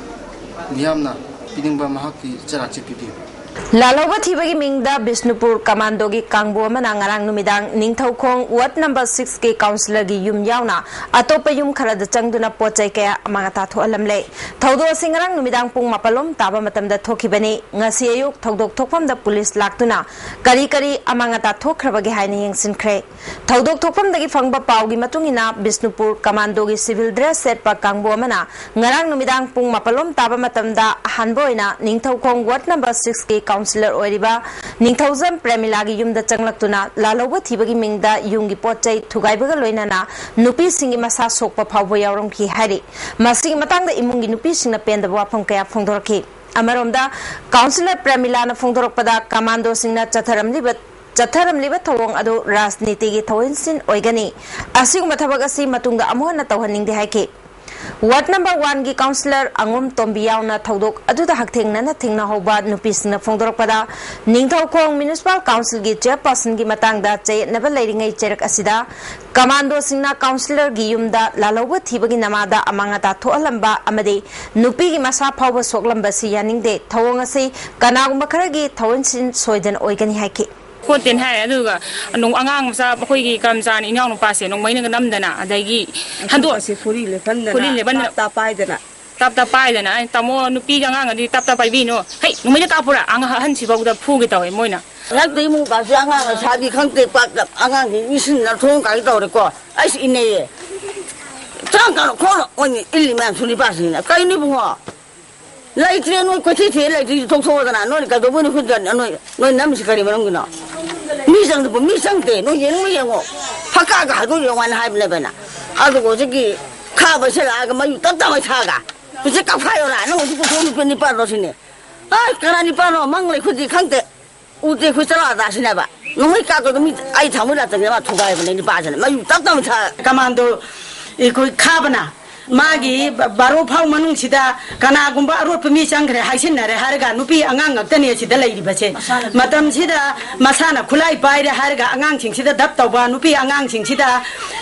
ꯃꯤꯌꯥꯝꯅ ꯄꯤꯅꯤꯡꯕ ꯃꯍꯥꯛꯀꯤ ꯆꯩꯔꯥꯛꯁꯤ ꯄꯤꯕꯤꯌꯨ꯫ ꯂꯥꯜꯍꯧꯕ ꯊꯤꯕꯒꯤ ꯃꯤꯡꯗ ꯕꯤꯁꯅꯨꯄꯨꯔ ꯀꯃꯥꯟꯗꯣꯒꯤ ꯀꯥꯡꯕꯨ ꯑꯃꯅ ꯉꯔꯥꯡ ꯅꯨꯃꯤꯗꯥꯡ ꯅꯤꯡꯊꯧꯈꯣꯡ ꯋꯥꯔꯗ ꯅꯝꯕꯔ ꯁꯤꯛꯁꯀꯤ ꯀꯥꯎꯟꯁꯤꯂꯔꯒꯤ ꯌꯨꯝ ꯌꯥꯎꯅ ꯑꯇꯣꯞꯄ ꯌꯨꯝ ꯈꯔꯗ ꯆꯪꯗꯨꯅ ꯄꯣꯠ ꯆꯩ ꯀꯌꯥ ꯑꯃꯥꯡ ꯑꯇꯥ ꯊꯣꯛꯍꯜꯂꯝꯂꯦ꯫ ꯊꯧꯗꯣꯛ ꯑꯁꯤ ꯉꯔꯥꯡ ꯅꯨꯃꯤꯗꯥꯡ ꯄꯨꯡ ꯃꯥꯄꯜꯂꯣꯝ ꯇꯥꯕ ꯃꯇꯝꯗ ꯊꯣꯛꯈꯤꯕꯅꯤ꯫ ꯉꯁꯤ ꯑꯌꯨꯛ ꯊꯧꯗꯣꯛ ꯊꯣꯛꯐꯝꯗ ꯄꯨꯂꯤꯁ ꯂꯥꯛꯇꯨꯅ ꯀꯔꯤ ꯀꯔꯤ ꯑꯃꯥꯡ ꯑꯇꯥ ꯊꯣꯛꯈ꯭ꯔꯕꯒꯦ ꯍꯥꯏꯅ ꯌꯦꯡꯁꯤꯟꯈ꯭ꯔꯦ꯫ ꯊꯧꯗꯣꯛ ꯊꯣꯛꯐꯝꯗꯒꯤ ꯐꯪꯕ ꯄꯥꯎꯒꯤ ꯃꯇꯨꯡ ꯏꯟꯅ, ꯕꯤꯁꯅꯨꯄꯨꯔ ꯀꯃꯥꯟꯗꯣꯒꯤ ꯁꯤꯚꯤꯜ ꯗ꯭ꯔꯦꯁ ꯁꯦꯠꯄ ꯀꯥꯡꯕꯨ ꯑꯃꯅ ꯉꯔꯥꯡ ꯅꯨꯃꯤꯗꯥꯡ ꯄꯨꯡ ꯃꯥꯄꯜꯂꯣꯝ ꯇꯥꯕ ꯃꯇꯝꯗ ꯑꯍꯥꯟꯕ ꯑꯣꯏꯅ ꯅꯤꯡꯊꯧꯈꯣꯡ ꯋꯥꯔꯗ ꯅꯝꯕꯔ ꯁꯤꯛꯁꯀꯤ ꯀꯥꯎꯟꯁꯤꯂꯔ ꯑꯣꯏꯔꯤꯕ ꯅꯤꯡꯊꯧꯖꯝ ꯄ꯭ꯔꯦꯃꯤꯂꯥꯒꯤ ꯌꯨꯝꯗ ꯆꯪꯂꯛꯇꯨꯅ ꯂꯥꯜꯍꯧꯕ ꯊꯤꯕꯒꯤ ꯃꯤꯡꯗ ꯌꯨꯝꯒꯤ ꯄꯣꯠ ꯆꯩ ꯊꯨꯒꯥꯏꯕꯒ ꯂꯣꯏꯅꯅ ꯅꯨꯄꯤꯁꯤꯡꯒꯤ ꯃꯁꯥ ꯁꯣꯛꯄ ꯐꯥꯎꯕ ꯌꯥꯎꯔꯝꯈꯤ ꯍꯥꯏꯔꯤ꯫ ꯃꯁꯤꯒꯤ ꯃꯇꯥꯡꯗ ꯏꯃꯨꯡꯒꯤ ꯅꯨꯄꯤꯁꯤꯡꯅ ꯄꯦꯟꯗꯕ ꯋꯥꯐꯝ ꯀꯌꯥ ꯐꯣꯡꯗꯣꯔꯛꯈꯤ꯫ ꯑꯃꯔꯣꯝꯗ, ꯀꯥꯎꯟꯁꯤꯂꯔ ꯄ꯭ꯔꯦꯃꯤꯂꯥꯅ ꯐꯣꯡꯗꯣꯔꯛꯄꯗ, ꯀꯃꯥꯟꯗꯣꯁꯤꯡꯅ ꯆꯠꯊꯔꯝꯂꯤꯕ ꯆꯠꯊꯔꯝꯂꯤꯕ ꯊꯧꯑꯣꯡ ꯑꯗꯨ ꯔꯥꯖꯅꯤꯇꯤꯒꯤ ꯊꯧꯑꯣꯏꯟꯁꯤꯟ ꯑꯣꯏꯒꯅꯤ꯫ ꯑꯁꯤꯒꯨꯝꯕ ꯊꯕꯛ ꯑꯁꯤ ꯃꯇꯨꯡꯗ ꯑꯃꯨꯛ ꯍꯟꯅ ꯇꯧꯍꯟꯅꯤꯡꯗꯦ ꯍꯥꯏꯈꯤ꯫ ꯋꯥꯔꯗ ꯅꯝꯕꯔ ꯋꯥꯟꯒꯤ ꯀꯥꯎꯟꯁꯤꯂꯔ ꯑꯉꯣꯝ ꯇꯣꯝꯕꯤ ꯌꯥꯎꯅ ꯊꯧꯗꯣꯛ ꯑꯗꯨꯗ ꯍꯛꯊꯦꯡꯅꯅ ꯊꯦꯡꯅꯍꯧꯕ ꯅꯨꯄꯤꯁꯤꯡꯅ ꯐꯣꯡꯗꯣꯔꯛꯄꯗ, ꯅꯤꯡꯊꯧꯈꯣꯡ ꯃ꯭ꯌꯨꯅꯤꯁꯤꯄꯥꯜ ꯀꯥꯎꯟꯁꯤꯜꯒꯤ ꯆꯦꯌꯔꯄꯔꯁꯟꯒꯤ ꯃꯇꯥꯡꯗ ꯆꯌꯦꯠꯅꯕ ꯂꯩꯔꯤꯉꯩ ꯆꯩꯔꯛ ꯑꯁꯤꯗ ꯀꯃꯥꯟꯗꯣꯁꯤꯡꯅ ꯀꯥꯎꯟꯁꯤꯂꯔꯒꯤ ꯌꯨꯝꯗ ꯂꯥꯜꯍꯧꯕ ꯊꯤꯕꯒꯤ ꯅꯃꯥꯗ ꯑꯃꯥꯡ ꯑꯇꯥ ꯊꯣꯛꯍꯜꯂꯝꯕ ꯑꯃꯗꯤ ꯅꯨꯄꯤꯒꯤ ꯃꯁꯥ ꯐꯥꯎꯕ ꯁꯣꯛꯂꯝꯕꯁꯤ ꯌꯥꯅꯤꯡꯗꯦ꯫ ꯊꯧꯑꯣꯡ ꯑꯁꯤ ꯀꯅꯥꯒꯨꯝꯕ ꯈꯔꯒꯤ ꯊꯧꯑꯣꯏꯟꯁꯤꯟ ꯁꯣꯏꯗꯅ ꯑꯣꯏꯒꯅꯤ ꯍꯥꯏꯈꯤ꯫ ꯈꯣꯠꯇꯦꯅ ꯍꯥꯏ꯫ ꯑꯗꯨꯒ ꯅꯣꯡ-, ꯑꯉꯥꯡ ꯃꯆꯥ, ꯑꯩꯈꯣꯏꯒꯤ ꯀꯔꯝꯆꯥꯅꯤ ꯏꯅꯥꯎꯅꯨꯄꯥꯁꯦ ꯅꯣꯡꯃꯩꯅꯒ ꯅꯝꯗꯅ, ꯑꯗꯒꯤ ꯍꯟꯗꯣꯛ-, ꯑꯁꯤ ꯐꯨꯔꯤ ꯂꯦꯞꯍꯟꯗꯅ, ꯐꯨꯔꯤ ꯂꯦꯞꯍꯟꯗꯅ, ꯇꯥꯞ ꯇꯥꯞ ꯄꯥꯏꯗꯅ꯫ ꯇꯥꯞ ꯇꯥꯞ ꯄꯥꯏꯗꯅ, ꯑꯩ, "ꯇꯥꯃꯣ, ꯅꯨꯄꯤꯒ ꯑꯉꯥꯡꯒꯗꯤ ꯇꯥꯞ ꯇꯥꯞ ꯄꯥꯏꯕꯤꯅꯨ꯫ ꯍꯩ, ꯅꯣꯡꯃꯩꯅ ꯀꯥꯞꯄꯨꯔꯥ?" ꯑꯉꯥꯡ ꯑꯍꯟꯁꯤꯐꯥꯎꯗ ꯐꯨꯒꯦ ꯇꯧꯋꯦ ꯃꯣꯏꯅ꯫ ꯍꯟꯗꯛꯇꯤ ꯏꯃꯨꯡ ꯀꯥꯁꯦ ꯑꯉꯥꯡ ꯂꯩꯁꯥꯕꯤ ꯈꯪꯗꯦ, ꯄꯥꯛ ꯑꯉꯥꯡꯁꯤ ꯏꯟꯁꯤꯟꯅ ꯊꯣꯡ ꯀꯥꯏ ꯇꯧꯔꯦꯀꯣ꯫ ꯑꯩꯁꯨ ꯏꯟꯅꯩꯌꯦ꯫ ꯆꯪꯉꯛꯀꯅꯨ ꯈꯣꯠꯂꯣ ꯑꯣꯏꯅ ꯏꯜꯂꯤ ꯃꯌꯥꯝ ꯁꯨꯅꯤ ꯄꯥꯁꯤꯅ꯫ ꯀꯩꯅꯣ ꯏꯕꯨꯡꯉꯣ? ꯂꯩꯇ꯭ꯔꯦ, ꯅꯣꯏ ꯀꯣꯏꯊꯤ ꯊꯤ ꯂꯩꯇ꯭ꯔꯤ, ꯊꯣꯛꯊꯣꯛꯑꯗꯅ꯫ ꯅꯣꯏ ꯀꯩꯗꯧꯕꯩꯅꯣ ꯈꯨꯠꯇ ꯅꯣꯏ, ꯅꯣꯏ ꯅꯝꯃꯤꯁꯤ ꯀꯔꯤ ꯃꯔꯝꯒꯤꯅꯣ? ꯃꯤ ꯆꯪꯗꯕ ꯃꯤ ꯆꯪꯗꯦ, ꯅꯣꯏ ꯌꯦꯡꯉꯨ ꯌꯦꯡꯉꯣ꯫ ꯐꯛꯀꯥꯒ ꯍꯥꯏꯗꯣꯛ ꯌꯦꯡꯉꯣ ꯍꯥꯏꯅ ꯍꯥꯏꯕꯅꯦꯕ ꯑꯩꯅ꯫ ꯑꯗꯨꯒ ꯍꯧꯖꯤꯛꯀꯤ ꯈꯥꯕ ꯁꯦꯂꯛꯑꯒ ꯃꯌꯨ ꯇꯞ ꯇꯞ ꯊꯥꯒ꯫ ꯍꯧꯖꯤꯛ ꯀꯞꯈꯥꯏꯌꯣꯔꯥ, ꯅꯪ ꯍꯧꯖꯤꯛ ꯄꯨꯊꯣꯛꯑ ꯅꯨꯄꯤ ꯅꯤꯄꯥꯜꯗꯣ ꯁꯤꯅꯦ꯫ ꯑ, ꯀꯅꯥ ꯅꯤꯄꯥꯜꯅꯣ? ꯃꯪ ꯂꯩ ꯈꯨꯠꯇꯤ ꯈꯪꯗꯦ꯫ ꯎꯗꯦ ꯑꯩꯈꯣꯏ ꯆꯠꯂꯛꯑꯗ ꯁꯤꯅꯦꯕ꯫ ꯅꯣꯡꯃꯩ ꯀꯥꯞꯄꯗꯣ ꯃꯤ ꯑꯩ ꯊꯥꯡꯃꯩ ꯂꯥꯟꯇꯛꯅꯦ ꯃꯥ ꯊꯨꯒꯥꯏꯕꯅꯦ ꯅꯨꯄꯥꯁꯤꯅ ꯃꯌꯨ ꯇꯞ ꯇꯞꯅ ꯊꯥ ꯀꯃꯥꯟꯗꯣ ꯑꯩꯈꯣꯏ ꯈꯥꯕꯅ ꯃꯥꯒꯤ ꯕꯥꯔꯣ ꯐꯥꯎ ꯃꯅꯨꯡꯁꯤꯗ ꯀꯅꯥꯒꯨꯝꯕ ꯑꯔꯣꯠꯄ ꯃꯤ ꯆꯪꯈ꯭ꯔꯦ ꯍꯥꯏꯁꯤꯟꯅꯔꯦ ꯍꯥꯏꯔꯒ ꯅꯨꯄꯤ ꯑꯉꯥꯡ ꯉꯥꯛꯇꯅꯦ ꯁꯤꯗ ꯂꯩꯔꯤꯕꯁꯦ꯫ ꯃꯇꯝꯁꯤꯗ ꯃꯁꯥꯅ ꯈꯨꯠꯂꯥꯏ ꯄꯥꯏꯔꯦ ꯍꯥꯏꯔꯒ ꯑꯉꯥꯡꯁꯤꯡꯁꯤꯗ ꯙꯞ ꯇꯧꯕ, ꯅꯨꯄꯤ ꯑꯉꯥꯡꯁꯤꯡꯁꯤꯗ,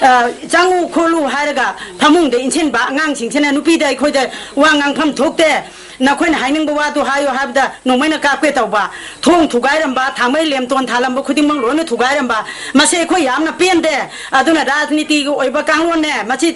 ꯑ, ꯆꯪꯉꯨ ꯈꯣꯠꯂꯨ ꯍꯥꯏꯔꯒ ꯐꯃꯨꯡꯗ ꯏꯟꯁꯤꯟꯕ ꯑꯉꯥꯡꯁꯤꯡꯁꯤꯅ ꯅꯨꯄꯤꯗ ꯑꯩꯈꯣꯏꯗ ꯋꯥ ꯉꯥꯡꯐꯝ ꯊꯣꯛꯇꯦ꯫ ꯅꯈꯣꯏꯅ ꯍꯥꯏꯅꯤꯡꯕ ꯋꯥꯗꯨ ꯍꯥꯏꯌꯨ ꯍꯥꯏꯕꯗ ꯅꯣꯡꯃꯩꯅ ꯀꯥꯞꯀꯦ ꯇꯧꯕ, ꯊꯣꯡ ꯊꯨꯒꯥꯏꯔꯝꯕ, ꯊꯥꯡꯃꯩ ꯂꯦꯝꯇꯣꯟ ꯊꯥꯜꯂꯝꯕ ꯈꯨꯗꯤꯡꯃꯛ ꯂꯣꯏꯅ ꯊꯨꯒꯥꯏꯔꯝꯕ, ꯃꯁꯤ ꯑꯩꯈꯣꯏ ꯌꯥꯝꯅ ꯄꯦꯟꯗꯦ꯫ ꯑꯗꯨꯅ ꯔꯥꯖꯅꯤꯇꯤꯒꯤ ꯑꯣꯏꯕ ꯀꯥꯡꯂꯣꯟꯅꯦ, ꯃꯁꯤ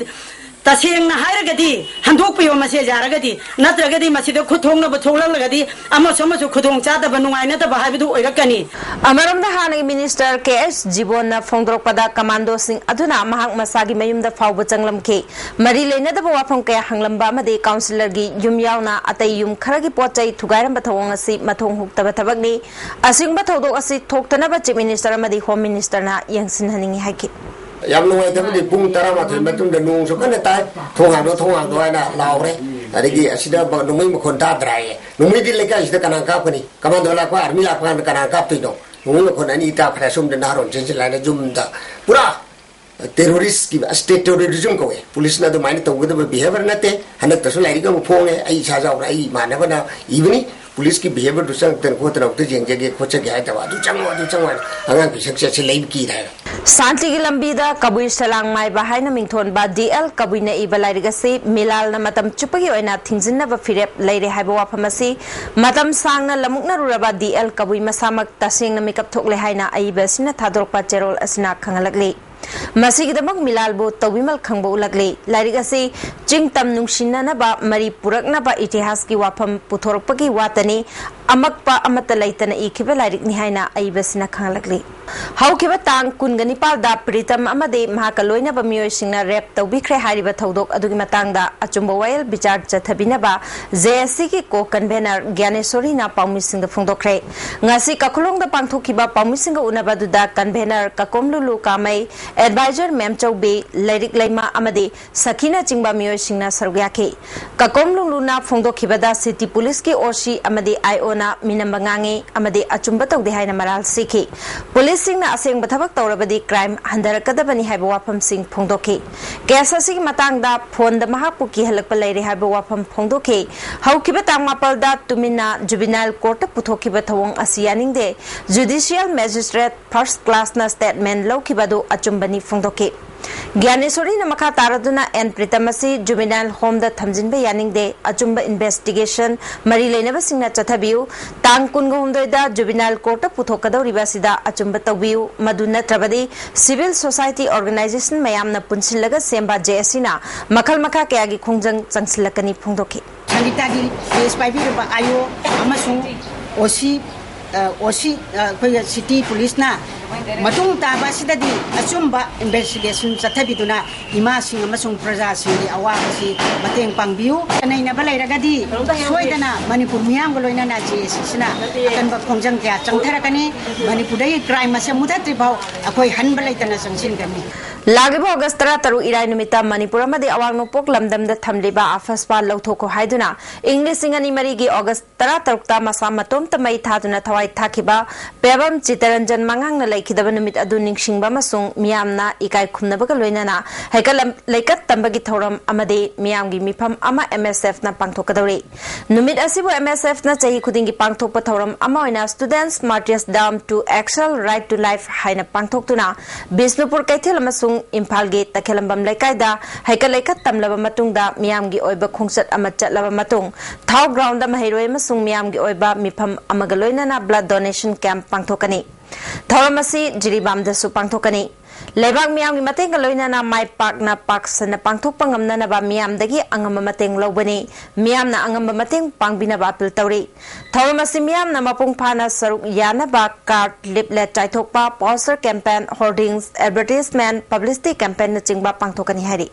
ꯇꯁꯦꯡꯅ ꯍꯥꯏꯔꯒꯗꯤ ꯍꯟꯗꯣꯛꯄꯤꯌꯣ ꯃꯁꯦ ꯌꯥꯔꯒꯗꯤ, ꯅꯠꯇ꯭ꯔꯒꯗꯤ ꯃꯁꯤꯗ ꯈꯨꯠ ꯊꯣꯛꯅꯕ ꯊꯣꯛꯂꯛꯂꯒꯗꯤ ꯑꯃꯁꯨ ꯑꯃꯁꯨ ꯈꯨꯗꯣꯡ ꯆꯥꯗꯕ, ꯅꯨꯡꯉꯥꯏꯅꯗꯕ ꯍꯥꯏꯕꯗꯨ ꯑꯣꯏꯔꯛꯀꯅꯤ꯫ ꯑꯃꯔꯣꯝꯗ ꯍꯥꯟꯅꯒꯤ ꯃꯤꯅꯤꯁꯇꯔ ꯀꯦ ꯑꯦꯁ ꯖꯤꯕꯣꯟꯅ ꯐꯣꯡꯗꯣꯔꯛꯄꯗ ꯀꯃꯥꯟꯗꯣꯁꯤꯡ ꯑꯗꯨꯅ ꯃꯍꯥꯛ ꯃꯁꯥꯒꯤ ꯃꯌꯨꯝꯗ ꯐꯥꯎꯕ ꯆꯪꯂꯝꯈꯤ꯫ ꯃꯔꯤ ꯂꯩꯅꯗꯕ ꯋꯥꯐꯝ ꯀꯌꯥ ꯍꯪꯂꯝꯕ ꯑꯃꯗꯤ ꯀꯥꯎꯟꯁꯤꯂꯔꯒꯤ ꯌꯨꯝ ꯌꯥꯎꯅ ꯑꯇꯩ ꯌꯨꯝ ꯈꯔꯒꯤ ꯄꯣꯠ ꯆꯩ ꯊꯨꯒꯥꯏꯔꯝꯕ ꯊꯧꯑꯣꯡ ꯑꯁꯤ ꯃꯊꯣꯡ ꯍꯨꯛꯇꯕ ꯊꯕꯛꯅꯤ꯫ ꯑꯁꯤꯒꯨꯝꯕ ꯊꯧꯗꯣꯛ ꯑꯁꯤ ꯊꯣꯛꯇꯅꯕ ꯆꯤꯐ ꯃꯤꯅꯤꯁꯇꯔ ꯑꯃꯗꯤ ꯍꯣꯝ ꯃꯤꯅꯤꯁꯇꯔꯅ ꯌꯦꯡꯁꯤꯟꯍꯟꯅꯤꯡꯏ ꯍꯥꯏꯈꯤ꯫ ꯌꯥꯝ ꯅꯨꯡꯉꯥꯏꯇꯕꯗꯤ ꯄꯨꯡ ꯇꯔꯥꯃꯥꯊꯣꯏ ꯃꯇꯨꯡꯗ ꯅꯣꯡꯁꯨ ꯀꯟꯅ ꯇꯥꯏ, "ꯊꯣꯡ ꯍꯥꯡꯗꯣ, ꯊꯣꯡ ꯍꯥꯡꯗꯣ" ꯍꯥꯏꯅ ꯂꯥꯎꯔꯦ꯫ ꯑꯗꯒꯤ ꯑꯁꯤꯗ ꯕ-, ꯅꯣꯡꯃꯩ ꯃꯈꯣꯟ ꯇꯥꯗ꯭ꯔꯥ ꯍꯥꯏꯌꯦ꯫ ꯅꯣꯡꯃꯩꯗꯤ ꯂꯩꯀꯥꯏꯁꯤꯗ ꯀꯅꯥ ꯀꯥꯞꯀꯅꯤ? ꯀꯃꯥꯟꯗꯣ ꯂꯥꯛꯄ, ꯑꯥꯔꯃꯤ ꯂꯥꯛꯄ ꯀꯥꯟꯗ ꯀꯅꯥ ꯀꯥꯞꯇꯣꯏꯅꯣ? ꯅꯣꯡꯃꯩ ꯃꯈꯣꯟ ꯑꯅꯤ ꯇꯥꯈ꯭ꯔꯦ꯫ ꯑꯁꯣꯝꯗ ꯅꯍꯥꯔꯣꯟ ꯆꯦꯟꯁꯤꯜꯂꯛꯑꯦꯅ ꯌꯨꯝꯗ ꯄꯨꯔꯥ ꯇꯦꯔꯣꯔꯤꯁꯀꯤ, state terrorism ꯀꯧꯋꯦ꯫ ꯄꯨꯂꯤꯁꯅ ꯑꯗꯨꯃꯥꯏꯅ ꯇꯧꯒꯗꯕ behavior ꯅꯠꯇꯦ꯫ ꯍꯟꯗꯛꯇꯁꯨ ꯂꯥꯏꯔꯤꯛ ꯑꯃ ꯐꯣꯡꯉꯦ, ꯑꯩ ꯏꯁꯥ ꯌꯥꯎꯅ ꯑꯩ ꯏꯃꯥꯟꯅꯕꯅ ꯏꯕꯅꯤ꯫ ꯄꯨꯂꯤꯁꯀꯤ behaviorꯗꯨ ꯆꯪꯉꯛꯇꯅ ꯈꯣꯠꯇꯅ ꯑꯃꯨꯛꯇ ꯌꯦꯡꯖꯒꯦ ꯈꯣꯠꯆꯒꯦ ꯍꯥꯏꯗꯕ, "ꯑꯗꯨ ꯆꯪꯉꯣ, ꯑꯗꯨ ꯆꯪꯉꯣ" ꯍꯥꯏꯅ ꯑꯉꯥꯡ ꯄꯤꯁꯛ ꯆꯠꯁꯦ ꯂꯩꯕ ꯀꯤꯔꯦ ꯍꯥꯏꯕ꯫ ꯁꯥꯟꯇꯤꯒꯤ ꯂꯝꯕꯤꯗ ꯀꯕꯨꯏ ꯁꯂꯥꯡ ꯃꯥꯏꯕ ꯍꯥꯏꯅ ꯃꯤꯡꯊꯣꯟꯕ ꯗꯤ ꯑꯦꯜ ꯀꯕꯨꯏꯅ ꯏꯕ ꯂꯥꯏꯔꯤꯛ ꯑꯁꯤ ꯃꯤꯂꯥꯜꯅ ꯃꯇꯝ ꯆꯨꯞꯄꯒꯤ ꯑꯣꯏꯅ ꯊꯤꯡꯖꯤꯟꯅꯕ ꯐꯤꯔꯦꯞ ꯂꯩꯔꯦ ꯍꯥꯏꯕ ꯋꯥꯐꯝ ꯑꯁꯤ ꯃꯇꯝ ꯁꯥꯡꯅ ꯂꯃꯨꯛꯅꯔꯨꯔꯕ ꯗꯤ ꯑꯦꯜ ꯀꯕꯨꯏ ꯃꯁꯥꯃꯛ ꯇꯁꯦꯡꯅ ꯃꯤꯀꯞ ꯊꯣꯛꯂꯦ ꯍꯥꯏꯅ ꯑꯏꯕ ꯑꯁꯤꯅ ꯊꯥꯗꯣꯔꯛꯄ ꯆꯦꯔꯣꯜ ꯑꯁꯤꯅ ꯈꯪꯍꯜꯂꯛꯂꯤ꯫ ꯃꯁꯤꯒꯤꯗꯃꯛ ꯃꯤꯂꯥꯜꯕꯨ ꯇꯧꯕꯤꯃꯜ ꯈꯪꯕ ꯎꯠꯂꯛꯂꯤ꯫ ꯂꯥꯏꯔꯤꯛ ꯑꯁꯤ ꯆꯤꯡ ꯇꯝ ꯅꯨꯡꯁꯤꯅꯅꯕ ꯃꯔꯤ ꯄꯨꯔꯛꯅꯕ ꯏꯇꯤꯍꯥꯁꯀꯤ ꯋꯥꯐꯝ ꯄꯨꯊꯣꯔꯛꯄꯒꯤ ꯋꯥꯇꯅꯤ, ꯑꯃꯛꯄ ꯑꯃꯠꯇ ꯂꯩꯇꯅ ꯏꯈꯤꯕ ꯂꯥꯏꯔꯤꯛꯅꯤ ꯍꯥꯏꯅ ꯑꯏꯕꯁꯤꯅ ꯈꯪꯂꯛꯂꯤ꯫ ꯍꯧꯈꯤꯕ ꯇꯥꯡ ꯀꯨꯟꯒ ꯅꯤꯄꯥꯜꯗ ꯄ꯭ꯔꯤꯇꯝ ꯑꯃꯗꯤ ꯃꯍꯥꯛꯀ ꯂꯣꯏꯅꯕ ꯃꯤꯑꯣꯏꯁꯤꯡꯅ ꯔꯦꯞ ꯇꯧꯕꯤꯈ꯭ꯔꯦ ꯍꯥꯏꯔꯤꯕ ꯊꯧꯗꯣꯛ ꯑꯗꯨꯒꯤ ꯃꯇꯥꯡꯗ ꯑꯆꯨꯝꯕ ꯋꯥꯌꯦꯜ ꯕꯤꯆꯥꯔ ꯆꯠꯊꯕꯤꯅꯕ ꯖꯦ ꯑꯦꯁ ꯁꯤꯒꯤ ꯀꯣ ꯀꯟꯚꯦꯅꯔ ꯒ꯭ꯌꯥꯅꯦꯁꯣꯔꯤꯅ ꯄꯥꯎꯃꯤꯁꯤꯡꯗ ꯐꯣꯡꯗꯣꯛꯈ꯭ꯔꯦ꯫ ꯉꯁꯤ ꯀꯥꯈꯨꯂꯣꯡꯗ ꯄꯥꯡꯊꯣꯛꯈꯤꯕ ꯄꯥꯎꯃꯤꯁꯤꯡꯒ ꯎꯅꯕ ꯑꯗꯨꯗ ꯀꯟꯚꯦꯅꯔ ꯀꯀꯣꯝꯂꯨꯂꯨ ꯀꯥꯃꯩ, ꯑꯦꯗꯚꯥꯏꯖꯔ ꯃꯦꯝꯆꯧꯕꯤ, ꯂꯥꯏꯔꯤꯛ ꯂꯩꯃ ꯑꯃꯗꯤ ꯁꯈꯤꯅꯆꯤꯡꯕ ꯃꯤꯑꯣꯏꯁꯤꯡꯅ ꯁꯔꯨꯛ ꯌꯥꯈꯤ꯫ ꯀꯀꯣꯝ ꯂꯨꯡꯂꯨꯅ ꯐꯣꯡꯗꯣꯛꯈꯤꯕꯗ ꯁꯤꯇꯤ ꯄꯨꯂꯤꯁꯀꯤ ꯑꯣ ꯁꯤ ꯑꯃꯗꯤ ꯑꯥꯏ ꯑꯣꯅ ꯃꯤꯅꯝꯕ ꯉꯥꯡꯉꯤ ꯑꯃꯗꯤ ꯑꯆꯨꯝꯕ ꯇꯧꯗꯦ ꯍꯥꯏꯅ ꯃꯔꯥꯜ ꯁꯤꯈꯤ꯫ ꯄꯨꯂꯤꯁꯁꯤꯡꯅ ꯑꯁꯦꯡꯕ ꯊꯕꯛ ꯇꯧꯔꯕꯗꯤ ꯀ꯭ꯔꯥꯏꯝ ꯍꯟꯊꯔꯛꯀꯗꯕꯅꯤ ꯍꯥꯏꯕ ꯋꯥꯐꯝꯁꯤꯡ ꯐꯣꯡꯗꯣꯛꯈꯤ꯫ ꯀꯦꯁ ꯑꯁꯤꯒꯤ ꯃꯇꯥꯡꯗ ꯐꯣꯟꯗ ꯃꯍꯥꯛꯄꯨ ꯀꯤꯍꯜꯂꯛꯄ ꯂꯩꯔꯦ ꯍꯥꯏꯕ ꯋꯥꯐꯝ ꯐꯣꯡꯗꯣꯛꯈꯤ꯫ ꯍꯧꯈꯤꯕ ꯇꯥꯡ ꯃꯥꯄꯜꯗ ꯇꯨꯃꯤꯟꯅ ꯖꯨꯕꯤꯅꯥꯏꯜ ꯀꯣꯔꯠꯇ ꯄꯨꯊꯣꯛꯈꯤꯕ ꯊꯧꯑꯣꯡ ꯑꯁꯤ ꯌꯥꯅꯤꯡꯗꯦ꯫ ꯖꯨꯗꯤꯁꯤꯌꯦꯜ ꯃꯦꯖꯤꯁꯇ꯭ꯔꯦꯠ ꯐꯥꯔꯁ ꯀ꯭ꯂꯥꯁꯅ ꯁ꯭ꯇꯦꯠꯃꯦꯟ ꯂꯧꯈꯤꯕ ꯑꯗꯨ ꯑꯆꯨꯝꯕꯅꯤ ꯐꯣꯡꯗꯣꯛꯈꯤ꯫ ꯒ꯭ꯌꯥꯅꯦꯁꯣꯔꯤꯅ ꯃꯈꯥ ꯇꯥꯔꯗꯨꯅ ꯑꯦꯟ ꯄ꯭ꯔꯤꯇꯝ ꯑꯁꯤ ꯖꯨꯕꯤꯅꯥꯏꯜ ꯍꯣꯝꯗ ꯊꯝꯖꯤꯟꯕ ꯌꯥꯅꯤꯡꯗꯦ꯫ ꯑꯆꯨꯝꯕ ꯏꯟꯚꯦꯁꯇꯤꯒꯦꯁꯟ ꯃꯔꯤ ꯂꯩꯅꯕꯁꯤꯡꯅ ꯆꯠꯊꯕꯤꯌꯨ꯫ ꯇꯥꯡ ꯀꯨꯟꯒ ꯍꯨꯝꯗꯣꯏꯗ ꯖꯨꯕꯤꯅꯥꯏꯜ ꯀꯣꯔꯠꯇ ꯄꯨꯊꯣꯛꯀꯗꯧꯔꯤꯕ ꯑꯁꯤꯗ ꯑꯆꯨꯝꯕ ꯇꯧꯕꯤꯌꯨ꯫ ꯃꯗꯨ ꯅꯠꯇ꯭ꯔꯕꯗꯤ ꯁꯤꯚꯤꯜ ꯁꯣꯁꯥꯏꯇꯤ ꯑꯣꯔꯒꯅꯥꯏꯖꯦꯁꯟ ꯃꯌꯥꯝꯅ ꯄꯨꯟꯁꯤꯜꯂꯒ ꯁꯦꯝꯕ ꯖꯦ ꯑꯦꯁ ꯁꯤꯅ ꯃꯈꯜ ꯃꯈꯥ ꯀꯌꯥꯒꯤ ꯈꯣꯡꯖꯪ ꯆꯪꯁꯤꯜꯂꯛꯀꯅꯤ ꯐꯣꯡꯗꯣꯛꯈꯤ꯫ ꯁꯪꯒꯤꯇꯥꯒꯤ ꯀꯦꯁ ꯄꯥꯏꯕꯤꯔꯤꯕ ꯑꯥꯏ ꯑꯣ ꯑꯃꯁꯨꯡ ꯑꯣ ꯁꯤ, ꯑꯣ ꯁꯤ, ꯑꯩꯈꯣꯏꯒꯤ ꯁꯤꯇꯤ ꯄꯨꯂꯤꯁꯅ ꯃꯇꯨꯡ ꯇꯥꯕ ꯑꯁꯤꯗꯗꯤ ꯑꯆꯨꯝꯕ ꯏꯟꯚꯦꯁꯇꯤꯒꯦꯁꯟ ꯆꯠꯊꯕꯤꯗꯨꯅ ꯏꯃꯥꯁꯤꯡ ꯑꯃꯁꯨꯡ ꯄ꯭ꯔꯖꯥꯁꯤꯡꯒꯤ ꯑꯋꯥꯕꯁꯤ ꯃꯇꯦꯡ ꯄꯥꯡꯕꯤꯌꯨ꯫ ꯅꯩꯅꯕ ꯂꯩꯔꯒꯗꯤ ꯁꯣꯏꯗꯅ ꯃꯅꯤꯄꯨꯔ ꯃꯤꯌꯥꯝꯒ ꯂꯣꯏꯅꯅ ꯖꯦ ꯑꯦ ꯁꯤꯁꯤꯅ ꯑꯀꯟꯕ ꯈꯣꯡꯖꯪ ꯀꯌꯥ ꯆꯪꯊꯔꯛꯀꯅꯤ꯫ ꯃꯅꯤꯄꯨꯔꯗꯒꯤ ꯀ꯭ꯔꯥꯏꯝ ꯑꯁꯦ ꯃꯨꯊꯠꯇ꯭ꯔꯤ ꯐꯥꯎ ꯑꯩꯈꯣꯏ ꯍꯟꯕ ꯂꯩꯇꯅ ꯆꯪꯁꯤꯟꯒꯅꯤ꯫ ꯂꯥꯛꯂꯤꯕ ꯑꯣꯒꯁ ꯇꯔꯥꯇꯔꯨꯛ ꯏꯔꯥꯏ ꯅꯨꯃꯤꯠꯇ ꯃꯅꯤꯄꯨꯔ ꯑꯃꯗꯤ ꯑꯋꯥꯡ ꯅꯣꯡꯄꯣꯛ ꯂꯝꯗꯝꯗ ꯊꯝꯂꯤꯕ ꯑꯐꯁꯄꯥ ꯂꯧꯊꯣꯛꯈꯣ ꯍꯥꯏꯗꯨꯅ ꯏꯪ ꯂꯤꯁꯤꯡ ꯑꯅꯤ ꯃꯔꯤꯒꯤ ꯑꯣꯒꯁ ꯇꯔꯥꯇꯔꯨꯛꯇ ꯃꯁꯥ ꯃꯇꯣꯝꯇ ꯃꯩ ꯊꯥꯗꯨꯅ ꯊꯋꯥꯏ ꯊꯥꯈꯤꯕ ꯄꯦꯕꯝ ꯆꯤꯇꯔꯟꯖꯟ ꯃꯉꯥꯡꯅ ꯂꯩꯈꯤꯗꯕ ꯅꯨꯃꯤꯠ ꯑꯗꯨ ꯅꯤꯡꯁꯤꯡꯕ ꯑꯃꯁꯨꯡ ꯃꯤꯌꯥꯝꯅ ꯏꯀꯥꯏ ꯈꯨꯝꯅꯕꯒ ꯂꯣꯏꯅꯅ ꯍꯩꯀꯠꯂꯝ-, ꯂꯩꯀꯠ ꯇꯝꯕꯒꯤ ꯊꯧꯔꯝ ꯑꯃꯗꯤ ꯃꯤꯌꯥꯝꯒꯤ ꯃꯤꯐꯝ ꯑꯃ ꯑꯦꯝ ꯑꯦꯁ ꯑꯦꯐꯅ ꯄꯥꯡꯊꯣꯛꯀꯗꯧꯔꯤ꯫ ꯅꯨꯃꯤꯠ ꯑꯁꯤꯕꯨ ꯑꯦꯝ ꯑꯦꯁ ꯑꯦꯐꯅ ꯆꯍꯤ ꯈꯨꯗꯤꯡꯒꯤ ꯄꯥꯡꯊꯣꯛꯄ ꯊꯧꯔꯝ ꯑꯃ ꯑꯣꯏꯅ Students Martyrs Dam to Actual Right to Life ꯍꯥꯏꯅ ꯄꯥꯡꯊꯣꯛꯇꯨꯅ ꯕꯤꯁꯅꯨꯄꯨꯔ ꯀꯩꯊꯦꯜ ꯑꯃꯁꯨꯡ ꯏꯝꯐꯥꯜꯒꯤ ꯇꯈꯦꯂꯝꯕꯝ ꯂꯩꯀꯥꯏꯗ ꯍꯩꯀꯠ ꯂꯩꯀꯠ ꯇꯝꯂꯕ ꯃꯇꯨꯡꯗ ꯃꯤꯌꯥꯝꯒꯤ ꯑꯣꯏꯕ ꯈꯣꯡꯆꯠ ꯑꯃ ꯆꯠꯂꯕ ꯃꯇꯨꯡ ꯊꯥꯎ ꯒ꯭ꯔꯥꯎꯟꯗ ꯃꯍꯩꯔꯣꯏ ꯑꯃꯁꯨꯡ ꯃꯤꯌꯥꯝꯒꯤ ꯑꯣꯏꯕ ꯃꯤꯐꯝ ꯑꯃꯒ ꯂꯣꯏꯅꯅ blood donation camp ꯄꯥꯡꯊꯣꯛꯀꯅꯤ꯫ ꯊꯧꯔꯝ ꯑꯁꯤ ꯖꯤꯔꯤꯕꯥꯝꯗꯁꯨ ꯄꯥꯡꯊꯣꯛꯀꯅꯤ꯫ ꯂꯩꯕꯥꯛ ꯃꯤꯌꯥꯝꯒꯤ ꯃꯇꯦꯡꯒ ꯂꯣꯏꯅꯅ ꯃꯥꯏ ꯄꯥꯛꯅ ꯄꯥꯛꯁꯟꯅ ꯄꯥꯡꯊꯣꯛꯄ ꯉꯝꯅꯅꯕ ꯃꯤꯌꯥꯝꯗꯒꯤ ꯑꯉꯝꯕ ꯃꯇꯦꯡ ꯂꯧꯕꯅꯤ꯫ ꯃꯤꯌꯥꯝꯅ ꯑꯉꯝꯕ ꯃꯇꯦꯡ ꯄꯥꯡꯕꯤꯅꯕ ꯑꯄꯤꯜ ꯇꯧꯔꯤ꯫ ꯊꯧꯔꯝ ꯑꯁꯤ ꯃꯤꯌꯥꯝꯅ ꯃꯄꯨꯡ ꯐꯥꯅ ꯁꯔꯨꯛ ꯌꯥꯅꯕ card, leaflet ꯆꯥꯏꯊꯣꯛꯄ, poster campaign, hoardings, advertisement, publicity campaignꯅꯆꯤꯡꯕ ꯄꯥꯡꯊꯣꯛꯀꯅꯤ ꯍꯥꯏꯔꯤ꯫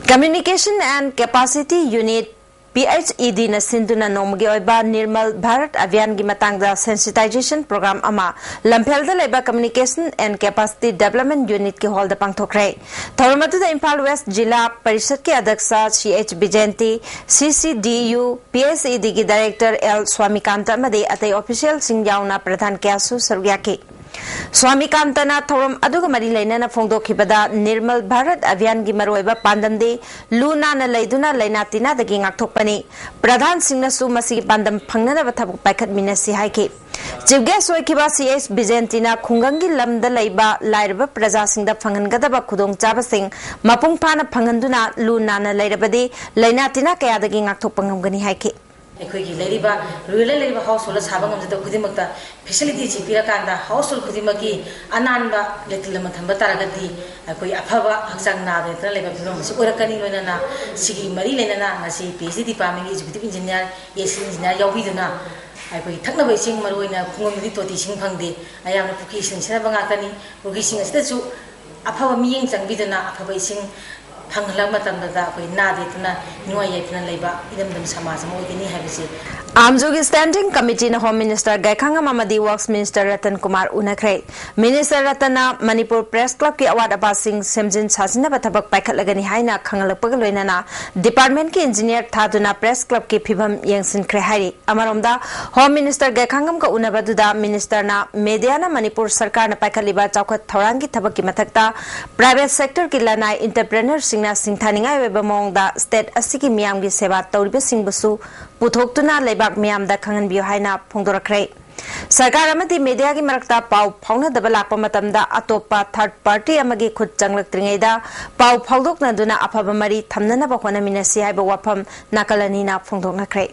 Communication and Capacity Unit P H E ꯗꯤꯅ ꯁꯤꯟꯗꯨꯅ ꯅꯣꯡꯃꯒꯤ ꯑꯣꯏꯕ ꯅꯤꯔꯃꯜ ꯚꯥꯔꯠ ꯑꯚꯤꯌꯥꯟꯒꯤ ꯃꯇꯥꯡꯗ sensitization program ꯑꯃ ꯂꯝꯐꯦꯜꯗ ꯂꯩꯕ Communication and Capacity Development Unitꯀꯤ ꯍꯣꯜꯗ ꯄꯥꯡꯊꯣꯛꯈ꯭ꯔꯦ꯫ ꯊꯧꯔꯝ ꯑꯗꯨꯗ ꯏꯝꯐꯥꯜ ꯋꯦꯁ ꯖꯤꯂꯥ ꯄꯔꯤꯁꯠꯀꯤ ꯑꯗ꯭ꯌꯛꯁ ꯁꯤ ꯑꯩꯆ ꯕꯤꯖꯦꯟꯇꯤ, ꯁꯤ ꯁꯤ ꯗꯤ ꯌꯨ, ꯄꯤ ꯑꯩꯆ ꯏ ꯗꯤꯒꯤ ꯗꯥꯏꯔꯦꯛꯇꯔ ꯑꯦꯜ ꯁ꯭ꯋꯥꯃꯤꯀꯥꯟꯇ ꯑꯃꯗꯤ ꯑꯇꯩ ꯑꯣꯐꯤꯁꯤꯌꯦꯜꯁꯤꯡ ꯌꯥꯎꯅ ꯄ꯭ꯔꯙꯥꯟ ꯀꯌꯥꯁꯨ ꯁꯔꯨꯛ ꯌꯥꯈꯤ꯫ ꯁ꯭ꯋꯥꯃꯤꯀꯥꯟꯇꯅ ꯊꯧꯔꯝ ꯑꯗꯨꯒ ꯃꯔꯤ ꯂꯩꯅꯅ ꯐꯣꯡꯗꯣꯛꯈꯤꯕꯗ, ꯅꯤꯔꯃꯜ ꯚꯥꯔꯠ ꯑꯚꯤꯌꯥꯟꯒꯤ ꯃꯔꯨꯑꯣꯏꯕ ꯄꯥꯟꯗꯝꯗꯤ ꯂꯨ ꯅꯥꯟꯅ ꯂꯩꯗꯨꯅ ꯂꯥꯏꯅꯥ ꯇꯤꯟꯅꯥꯗꯒꯤ ꯉꯥꯛꯊꯣꯛꯄꯅꯤ꯫ ꯄ꯭ꯔꯙꯥꯟꯁꯤꯡꯅꯁꯨ ꯃꯁꯤꯒꯤ ꯄꯥꯟꯗꯝ ꯐꯪꯅꯅꯕ ꯊꯕꯛ ꯄꯥꯏꯈꯠꯃꯤꯟꯅꯁꯤ ꯍꯥꯏꯈꯤ꯫ ꯆꯤꯐ ꯒꯦꯁ ꯑꯣꯏꯈꯤꯕ ꯁꯤ ꯑꯩꯆ ꯕꯤꯖꯦꯟꯇꯤꯅ ꯈꯨꯡꯒꯪꯒꯤ ꯂꯝꯗ ꯂꯩꯕ ꯂꯥꯏꯔꯕ ꯄ꯭ꯔꯖꯥꯁꯤꯡꯗ ꯐꯪꯍꯟꯒꯗꯕ ꯈꯨꯗꯣꯡꯆꯥꯕꯁꯤꯡ ꯃꯄꯨꯡ ꯐꯥꯅ ꯐꯪꯍꯟꯗꯨꯅ ꯂꯨ ꯅꯥꯟꯅ ꯂꯩꯔꯕꯗꯤ ꯂꯥꯏꯅꯥ ꯇꯤꯟꯅꯥ ꯀꯌꯥꯗꯒꯤ ꯉꯥꯛꯊꯣꯛꯄ ꯉꯝꯒꯅꯤ ꯍꯥꯏꯈꯤ꯫ ꯑꯩꯈꯣꯏꯒꯤ ꯂꯩꯔꯤꯕ, ꯔꯨꯔꯦꯜꯗ ꯂꯩꯔꯤꯕ ꯍꯥꯎꯁꯍꯣꯜꯗ ꯁꯥꯕ ꯉꯝꯖꯗꯕ ꯈꯨꯗꯤꯡꯃꯛꯇ ꯐꯦꯁꯤꯂꯤꯇꯤꯁꯤ ꯄꯤꯔꯀꯥꯟꯗ ꯍꯥꯎꯁꯍꯣꯜ ꯈꯨꯗꯤꯡꯃꯛꯀꯤ ꯑꯅꯥꯟꯕ ꯂꯦꯇ꯭ꯔꯤꯟ ꯑꯃ ꯊꯝꯕ ꯇꯥꯔꯒꯗꯤ ꯑꯩꯈꯣꯏ ꯑꯐꯕ ꯍꯛꯆꯥꯡ ꯅꯥꯗ ꯌꯦꯛꯇꯅ ꯂꯩꯕ ꯐꯤꯕꯝ ꯑꯁꯤ ꯑꯣꯏꯔꯛꯀꯅꯤ꯫ ꯂꯣꯏꯅꯅ ꯁꯤꯒꯤ ꯃꯔꯤ ꯂꯩꯅꯅ ꯉꯁꯤ ꯄꯤ ꯑꯩꯆ ꯗꯤ ꯗꯤꯄꯥꯔꯠꯃꯦꯟꯒꯤ ꯑꯦꯛꯖꯤꯀ꯭ꯌꯨꯇꯤꯚ ꯏꯟꯖꯤꯅꯤꯌꯥꯔ, ꯑꯦ ꯁꯤ ꯏꯟꯖꯤꯅꯤꯌꯥꯔ ꯌꯥꯎꯕꯤꯗꯨꯅ ꯑꯩꯈꯣꯏꯒꯤ ꯊꯛꯅꯕ ꯏꯁꯤꯡ, ꯃꯔꯨꯑꯣꯏꯅ ꯈꯨꯡꯒꯪꯗꯗꯤ ꯇꯣꯇꯤ ꯏꯁꯤꯡ ꯐꯪꯗꯦ, ꯑꯌꯥꯝꯕꯅ ꯄꯨꯈ꯭ꯔꯤ ꯏꯁꯤꯡ ꯁꯤꯖꯤꯟꯅꯕ ꯉꯥꯛꯇꯅꯤ꯫ ꯄꯨꯈ꯭ꯔꯤꯁꯤꯡ ꯑꯁꯤꯗꯁꯨ ꯑꯐꯕ ꯃꯤꯠꯌꯦꯡ ꯆꯪꯕꯤꯗꯨꯅ ꯑꯐꯕ ꯏꯁꯤꯡ ꯐꯪꯍꯜꯂꯛꯄ ꯃꯇꯝꯗ ꯑꯩꯈꯣꯏ ꯅꯥꯗ ꯌꯦꯛꯇꯅ ꯅꯨꯡꯉꯥꯏ ꯌꯥꯏꯐꯅ ꯂꯩꯕ ꯏꯔꯝꯗꯝ ꯁꯃꯥꯖ ꯑꯃ ꯑꯣꯏꯒꯅꯤ ꯍꯥꯏꯕꯁꯤ꯫ ꯑꯥꯝꯖꯨꯒꯤ ꯁ꯭ꯇꯦꯟꯗꯤꯡ ꯀꯃꯤꯇꯤꯅ ꯍꯣꯝ ꯃꯤꯅꯤꯁꯇꯔ ꯒꯥꯏꯈꯥꯉꯝ ꯑꯃꯗꯤ ꯋꯔꯛꯁ ꯃꯤꯅꯤꯁꯇꯔ ꯔꯇꯟ ꯀꯨꯃꯥꯔ ꯎꯅꯈ꯭ꯔꯦ꯫ ꯃꯤꯅꯤꯁꯇꯔ ꯔꯇꯟꯅ ꯃꯅꯤꯄꯨꯔ ꯄ꯭ꯔꯦꯁ ꯀ꯭ꯂꯕꯀꯤ ꯑꯋꯥꯠ ꯑꯄꯥꯁꯤꯡ ꯁꯦꯝꯖꯤꯟ ꯁꯥꯖꯤꯟꯅꯕ ꯊꯕꯛ ꯄꯥꯏꯈꯠꯂꯒꯅꯤ ꯍꯥꯏꯅ ꯈꯪꯍꯜꯂꯛꯄꯒ ꯂꯣꯏꯅꯅ ꯗꯤꯄꯥꯔꯠꯃꯦꯟꯠꯀꯤ ꯏꯟꯖꯤꯅꯤꯌꯔ ꯊꯥꯗꯨꯅ ꯄ꯭ꯔꯦꯁ ꯀ꯭ꯂꯕꯀꯤ ꯐꯤꯚꯝ ꯌꯦꯡꯁꯤꯟꯈ꯭ꯔꯦ ꯍꯥꯏꯔꯤ꯫ ꯑꯃꯔꯣꯝꯗ, ꯍꯣꯝ ꯃꯤꯅꯤꯁꯇꯔ ꯒꯦꯈꯥꯡꯉꯝꯒ ꯎꯅꯕꯗꯨꯗ ꯃꯤꯅꯤꯁꯇꯔꯅ ꯃꯦꯗꯤꯌꯥꯅ ꯃꯅꯤꯄꯨꯔ ꯁꯔꯀꯥꯔꯅ ꯄꯥꯏꯈꯠꯂꯤꯕ ꯆꯥꯎꯈꯠ ꯊꯧꯔꯥꯡꯒꯤ ꯊꯕꯛꯀꯤ ꯃꯊꯛꯇ ꯄ꯭ꯔꯥꯏꯚꯦꯠ ꯁꯦꯛꯇꯔꯒꯤ ꯂꯅꯥꯏ ꯏꯟꯇꯔꯄ꯭ꯔꯦꯅꯔꯁꯤꯡꯅ ꯁꯤꯡꯊꯥꯅꯤꯡꯉꯥꯏ ꯑꯣꯏꯕ ꯃꯑꯣꯡꯗ ꯁ꯭ꯇꯦꯠ ꯑꯁꯤꯒꯤ ꯃꯤꯌꯥꯝꯒꯤ ꯁꯦꯕꯥ ꯇꯧꯔꯤꯕꯁꯤꯡꯕꯨꯁꯨ ꯄꯨꯊꯣꯛꯇꯨꯅ ꯂꯩꯕꯥꯛ ꯃꯤꯌꯥꯝꯗ ꯈꯪꯍꯟꯕꯤꯌꯨ ꯍꯥꯏꯅ ꯐꯣꯡꯗꯣꯔꯛꯈ꯭ꯔꯦ꯫ ꯁꯔꯀꯥꯔ ꯑꯃꯗꯤ ꯃꯦꯗꯤꯌꯥꯒꯤ ꯃꯔꯛꯇ ꯄꯥꯎ ꯐꯥꯎꯅꯗꯕ ꯂꯥꯛꯄ ꯃꯇꯝꯗ ꯑꯇꯣꯞꯄ ꯊꯥꯔꯗ ꯄꯥꯔꯇꯤ ꯑꯃꯒꯤ ꯈꯨꯠ ꯆꯪꯂꯛꯇ꯭ꯔꯤꯉꯩꯗ ꯄꯥꯎ ꯐꯥꯎꯗꯣꯛꯅꯗꯨꯅ ꯑꯐꯕ ꯃꯔꯤ ꯊꯝꯅꯅꯕ ꯍꯣꯠꯅꯃꯤꯟꯅꯁꯤ ꯍꯥꯏꯕ ꯋꯥꯐꯝ ꯅꯥꯀꯜ ꯑꯅꯤꯅ ꯐꯣꯡꯗꯣꯛꯅꯈ꯭ꯔꯦ꯫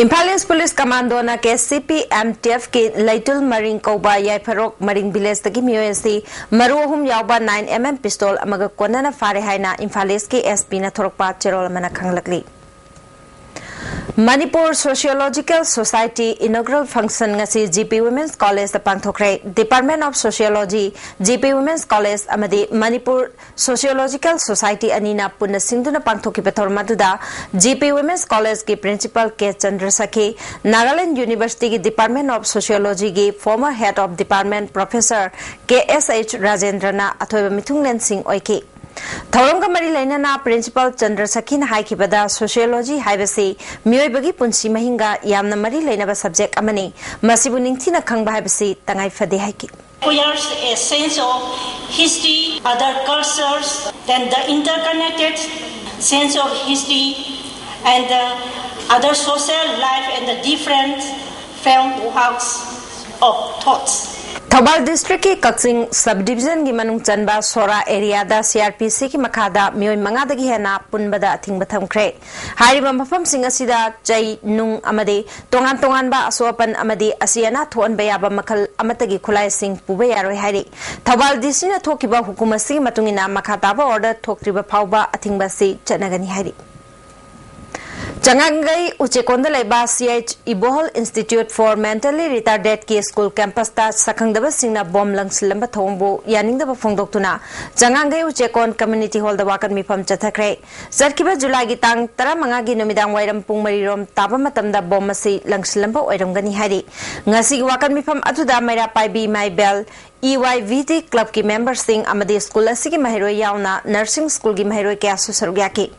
ꯏꯝꯐꯥꯜ ꯏꯁ ꯄꯨꯂꯤꯁ ꯀꯃꯥꯟꯗꯣꯅ K C P M T ꯑꯦꯐꯀꯤ ꯂꯩꯇꯨꯜ ꯃꯔꯤꯡ ꯀꯧꯕ ꯌꯥꯏꯐꯔꯣꯛ ꯃꯔꯤꯡ ꯚꯤꯂꯦꯖꯇꯒꯤ ꯃꯤꯑꯣꯏ ꯑꯁꯤ ꯃꯔꯨ ꯑꯍꯨꯝ ꯌꯥꯎꯕ ꯅꯥꯏꯟ ꯑꯦꯝ ꯑꯦꯝ ꯄꯤꯁꯇꯣꯜ ꯑꯃꯒ ꯀꯣꯟꯅꯅ ꯐꯥꯔꯦ ꯍꯥꯏꯅ ꯏꯝꯐꯥꯜ ꯏꯁꯀꯤ ꯑꯦꯁ ꯄꯤꯅ ꯊꯣꯔꯛꯄ ꯆꯦꯔꯣꯜ ꯑꯃꯅ ꯈꯪꯂꯛꯂꯤ꯫ Manipur Sociological Society inaugural function ꯉꯁꯤ G P Women's College the ꯄꯥꯡꯊꯣꯛꯈ꯭ꯔꯦ꯫ Department of Sociology, G P Women's College ꯑꯃꯗꯤ Manipur Sociological Society ꯑꯅꯤꯅ ꯄꯨꯟꯅ ꯁꯤꯟꯗꯨꯅ ꯄꯥꯡꯊꯣꯛꯈꯤꯕ ꯊꯧꯔꯝ ꯑꯗꯨꯗ G P Women's College ꯀꯤ Principal K ꯆꯟꯗ꯭ꯔꯁꯈꯤ, Nagaland University ꯒꯤ Department of Sociology ꯒꯤ former Head of Department Professor K S H ꯔꯥꯖꯦꯟꯗ꯭ꯔꯅ ꯑꯊꯣꯏꯕ ꯃꯤꯊꯨꯡꯂꯦꯟꯁꯤꯡ ꯑꯣꯏꯈꯤ꯫ ꯊꯧꯔꯝꯒ ꯃꯔꯤ ꯂꯩꯅꯅ Principal ꯆꯟꯗ꯭ꯔꯁꯈꯤꯅ ꯍꯥꯏꯈꯤꯕꯗ, Sociology ꯍꯥꯏꯕꯁꯤ ꯃꯤꯑꯣꯏꯕꯒꯤ ꯄꯨꯟꯁꯤ ꯃꯍꯤꯡꯒ ꯌꯥꯝꯅ ꯃꯔꯤ ꯂꯩꯅꯕ subject ꯑꯃꯅꯤ꯫ ꯃꯁꯤꯕꯨ ꯅꯤꯡꯊꯤꯅ ꯈꯪꯕ ꯍꯥꯏꯕꯁꯤ ꯇꯉꯥꯏ ꯐꯗꯦ ꯍꯥꯏꯈꯤ꯫ Requires a sense of history, other cultures, then the interconnected sense of history and the other social life and the different frameworks of thoughts. Thoubal district ꯀꯤ ꯀꯛꯆꯤꯡ sub division ꯒꯤ ꯃꯅꯨꯡ ꯆꯟꯕ ꯁꯣꯔꯥ area ꯗ C R P C ꯒꯤ ꯃꯈꯥꯗ ꯃꯤꯑꯣꯏ ꯃꯉꯥꯗꯒꯤ ꯍꯦꯟꯅ ꯄꯨꯟꯕꯗ ꯑꯊꯤꯡꯕ ꯊꯝꯈ꯭ꯔꯦ꯫ ꯍꯥꯏꯔꯤꯕ ꯃꯐꯝꯁꯤꯡ ꯑꯁꯤꯗ ꯆꯩ, ꯅꯨꯡ ꯑꯃꯗꯤ ꯇꯣꯉꯥꯟ ꯇꯣꯉꯥꯟꯕ ꯑꯁꯣꯛ ꯑꯄꯟ ꯑꯃꯗꯤ ꯑꯁꯤ ꯑꯅꯥ ꯊꯣꯛꯍꯟꯕ ꯌꯥꯕ ꯃꯈꯜ ꯑꯃꯠꯇꯒꯤ ꯈꯨꯠꯂꯥꯏꯁꯤꯡ ꯄꯨꯕ ꯌꯥꯔꯣꯏ ꯍꯥꯏꯔꯤ꯫ ꯊꯧꯕꯥꯜ D C ꯅ ꯊꯣꯛꯈꯤꯕ ꯍꯨꯀꯨꯝ ꯑꯁꯤꯒꯤ ꯃꯇꯨꯡ ꯏꯟꯅ ꯃꯈꯥ ꯇꯥꯕ order ꯊꯣꯛꯇ꯭ꯔꯤꯕ ꯐꯥꯎꯕ ꯑꯊꯤꯡꯕ ꯑꯁꯤ ꯆꯠꯅꯒꯅꯤ ꯍꯥꯏꯔꯤ꯫ ꯆꯉꯥꯡꯒꯩ ꯎꯆꯦꯀꯣꯟꯗ ꯂꯩꯕ C H Ibohol Institute for Mentally Retarded ꯀꯤ school campus ꯇ ꯁꯛꯈꯪꯗꯕꯁꯤꯡꯅ bomb ꯂꯪꯁꯤꯜꯂꯝꯕ ꯊꯧꯑꯣꯡꯕꯨ ꯌꯥꯅꯤꯡꯗꯕ ꯐꯣꯡꯗꯣꯛꯇꯨꯅ ꯆꯉꯥꯡꯒꯩ ꯎꯆꯦꯀꯣꯟ community hall ꯗ ꯋꯥꯀꯠ ꯃꯤꯐꯝ ꯆꯠꯊꯈ꯭ꯔꯦ꯫ ꯆꯠꯈꯤꯕ July ꯒꯤ ꯇꯥꯡ ꯇꯔꯥꯃꯉꯥꯒꯤ ꯅꯨꯃꯤꯗꯥꯡ ꯋꯥꯏꯔꯝ ꯄꯨꯡ ꯃꯔꯤ ꯔꯣꯝ ꯇꯥꯕ ꯃꯇꯝꯗ bomb ꯑꯁꯤ ꯂꯪꯁꯤꯜꯂꯝꯕ ꯑꯣꯏꯔꯝꯒꯅꯤ ꯍꯥꯏꯔꯤ꯫ ꯉꯁꯤꯒꯤ ꯋꯥꯀꯠ ꯃꯤꯐꯝ ꯑꯗꯨꯗ ꯃꯩꯔꯥ ꯄꯥꯏꯕꯤ ꯏꯃꯥ ꯏꯕꯦꯜ, E Y V D club ꯀꯤ member ꯁꯤꯡ ꯑꯃꯗꯤ school ꯑꯁꯤꯒꯤ ꯃꯍꯩꯔꯣꯏ ꯌꯥꯎꯅ nursing school ꯒꯤ ꯃꯍꯩꯔꯣꯏ ꯀꯌꯥꯁꯨ ꯁꯔꯨꯛ ꯌꯥꯈꯤ꯫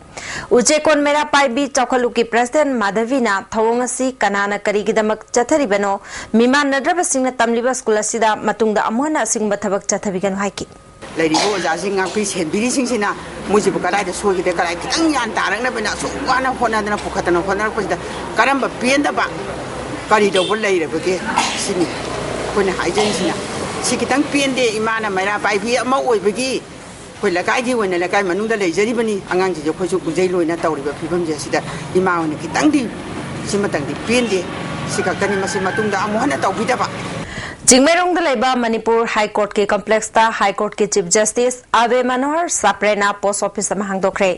ꯎꯆꯦꯀꯣꯟ ꯃꯩꯔꯥ ꯄꯥꯏꯕꯤ ꯆꯥꯎꯈꯠꯂꯨꯞꯀꯤ president ꯃꯥꯙꯕꯤꯅ ꯊꯧꯑꯣꯡ ꯑꯁꯤ ꯀꯅꯥꯅ ꯀꯔꯤꯒꯤꯗꯃꯛ ꯆꯠꯊꯔꯤꯕꯅꯣ, ꯃꯤꯃꯥꯟꯅꯗ꯭ꯔꯕꯁꯤꯡꯅ ꯇꯝꯂꯤꯕ school ꯑꯁꯤꯗ ꯃꯇꯨꯡꯗ ꯑꯃꯨꯛ ꯍꯟꯅ ꯑꯁꯤꯒꯨꯝꯕ ꯊꯕꯛ ꯆꯠꯊꯕꯤꯒꯅꯨ ꯍꯥꯏꯈꯤ꯫ ꯂꯩꯔꯤꯕ ꯑꯣꯖꯥꯁꯤꯡ, ꯉꯥꯛꯄꯤ ꯁꯦꯟꯕꯤꯔꯤꯁꯤꯡꯁꯤꯅ ꯃꯣꯏꯁꯤꯕꯨ ꯀꯗꯥꯏꯗ ꯁꯣꯏꯈꯤꯗꯦ, ꯀꯗꯥꯏ ꯈꯤꯇꯪ ꯒ꯭ꯌꯥꯟ ꯇꯥꯔꯛꯅꯕꯅ ꯑꯁꯨꯛ ꯋꯥꯅ ꯍꯣꯠꯅꯗꯅ ꯄꯨꯈꯠꯇꯅ ꯍꯣꯠꯅꯔꯛꯄꯁꯤꯗ ꯀꯔꯝꯕ ꯄꯦꯟꯗꯕ, ꯀꯔꯤ ꯇꯧꯕ ꯂꯩꯔꯕꯒꯦ ꯁꯤꯅꯤ ꯑꯩꯈꯣꯏꯅ ꯍꯥꯏꯖꯔꯤꯁꯤꯅ꯫ ꯁꯤ ꯈꯤꯇꯪ ꯄꯦꯟꯗꯦ꯫ ꯏꯃꯥꯅ ꯃꯩꯔꯥ ꯄꯥꯏꯕꯤ ꯑꯃ ꯑꯣꯏꯕꯒꯤ ꯑꯩꯈꯣꯏ ꯂꯩꯀꯥꯏꯒꯤ ꯑꯣꯏꯅ ꯂꯩꯀꯥꯏ ꯃꯅꯨꯡꯗ ꯂꯩꯖꯔꯤꯕꯅꯤ꯫ ꯑꯉꯥꯡꯁꯤꯡꯁꯦ ꯑꯩꯈꯣꯏꯁꯨ ꯎꯖꯩ ꯂꯣꯏꯅ ꯇꯧꯔꯤꯕ ꯐꯤꯕꯝꯁꯦ ꯑꯁꯤꯗ ꯏꯃꯥ ꯍꯣꯏꯅ ꯈꯤꯇꯪꯗꯤ ꯁꯤꯃꯇꯪꯗꯤ ꯄꯦꯟꯗꯦ꯫ ꯁꯤ ꯈꯛꯇꯅꯤ, ꯃꯁꯤ ꯃꯇꯨꯡꯗ ꯑꯃꯨꯛ ꯍꯟꯅ ꯇꯧꯕꯤꯗꯕ꯫ ꯆꯤꯡꯃꯩꯔꯣꯡꯗ ꯂꯩꯕ ꯃꯅꯤꯄꯨꯔ ꯍꯥꯏ ꯀꯣꯔꯠꯀꯤ ꯀꯝꯄ꯭ꯂꯦꯛꯁꯇ ꯍꯥꯏ ꯀꯣꯔꯠꯀꯤ ꯆꯤꯐ ꯖꯁꯇꯤꯁ ꯑꯕꯦ ꯃꯅꯣꯍꯔ ꯁꯥꯄ꯭ꯔꯦꯅ ꯄꯣꯁ ꯑꯣꯐꯤꯁ ꯑꯃ ꯍꯥꯡꯗꯣꯛꯈ꯭ꯔꯦ꯫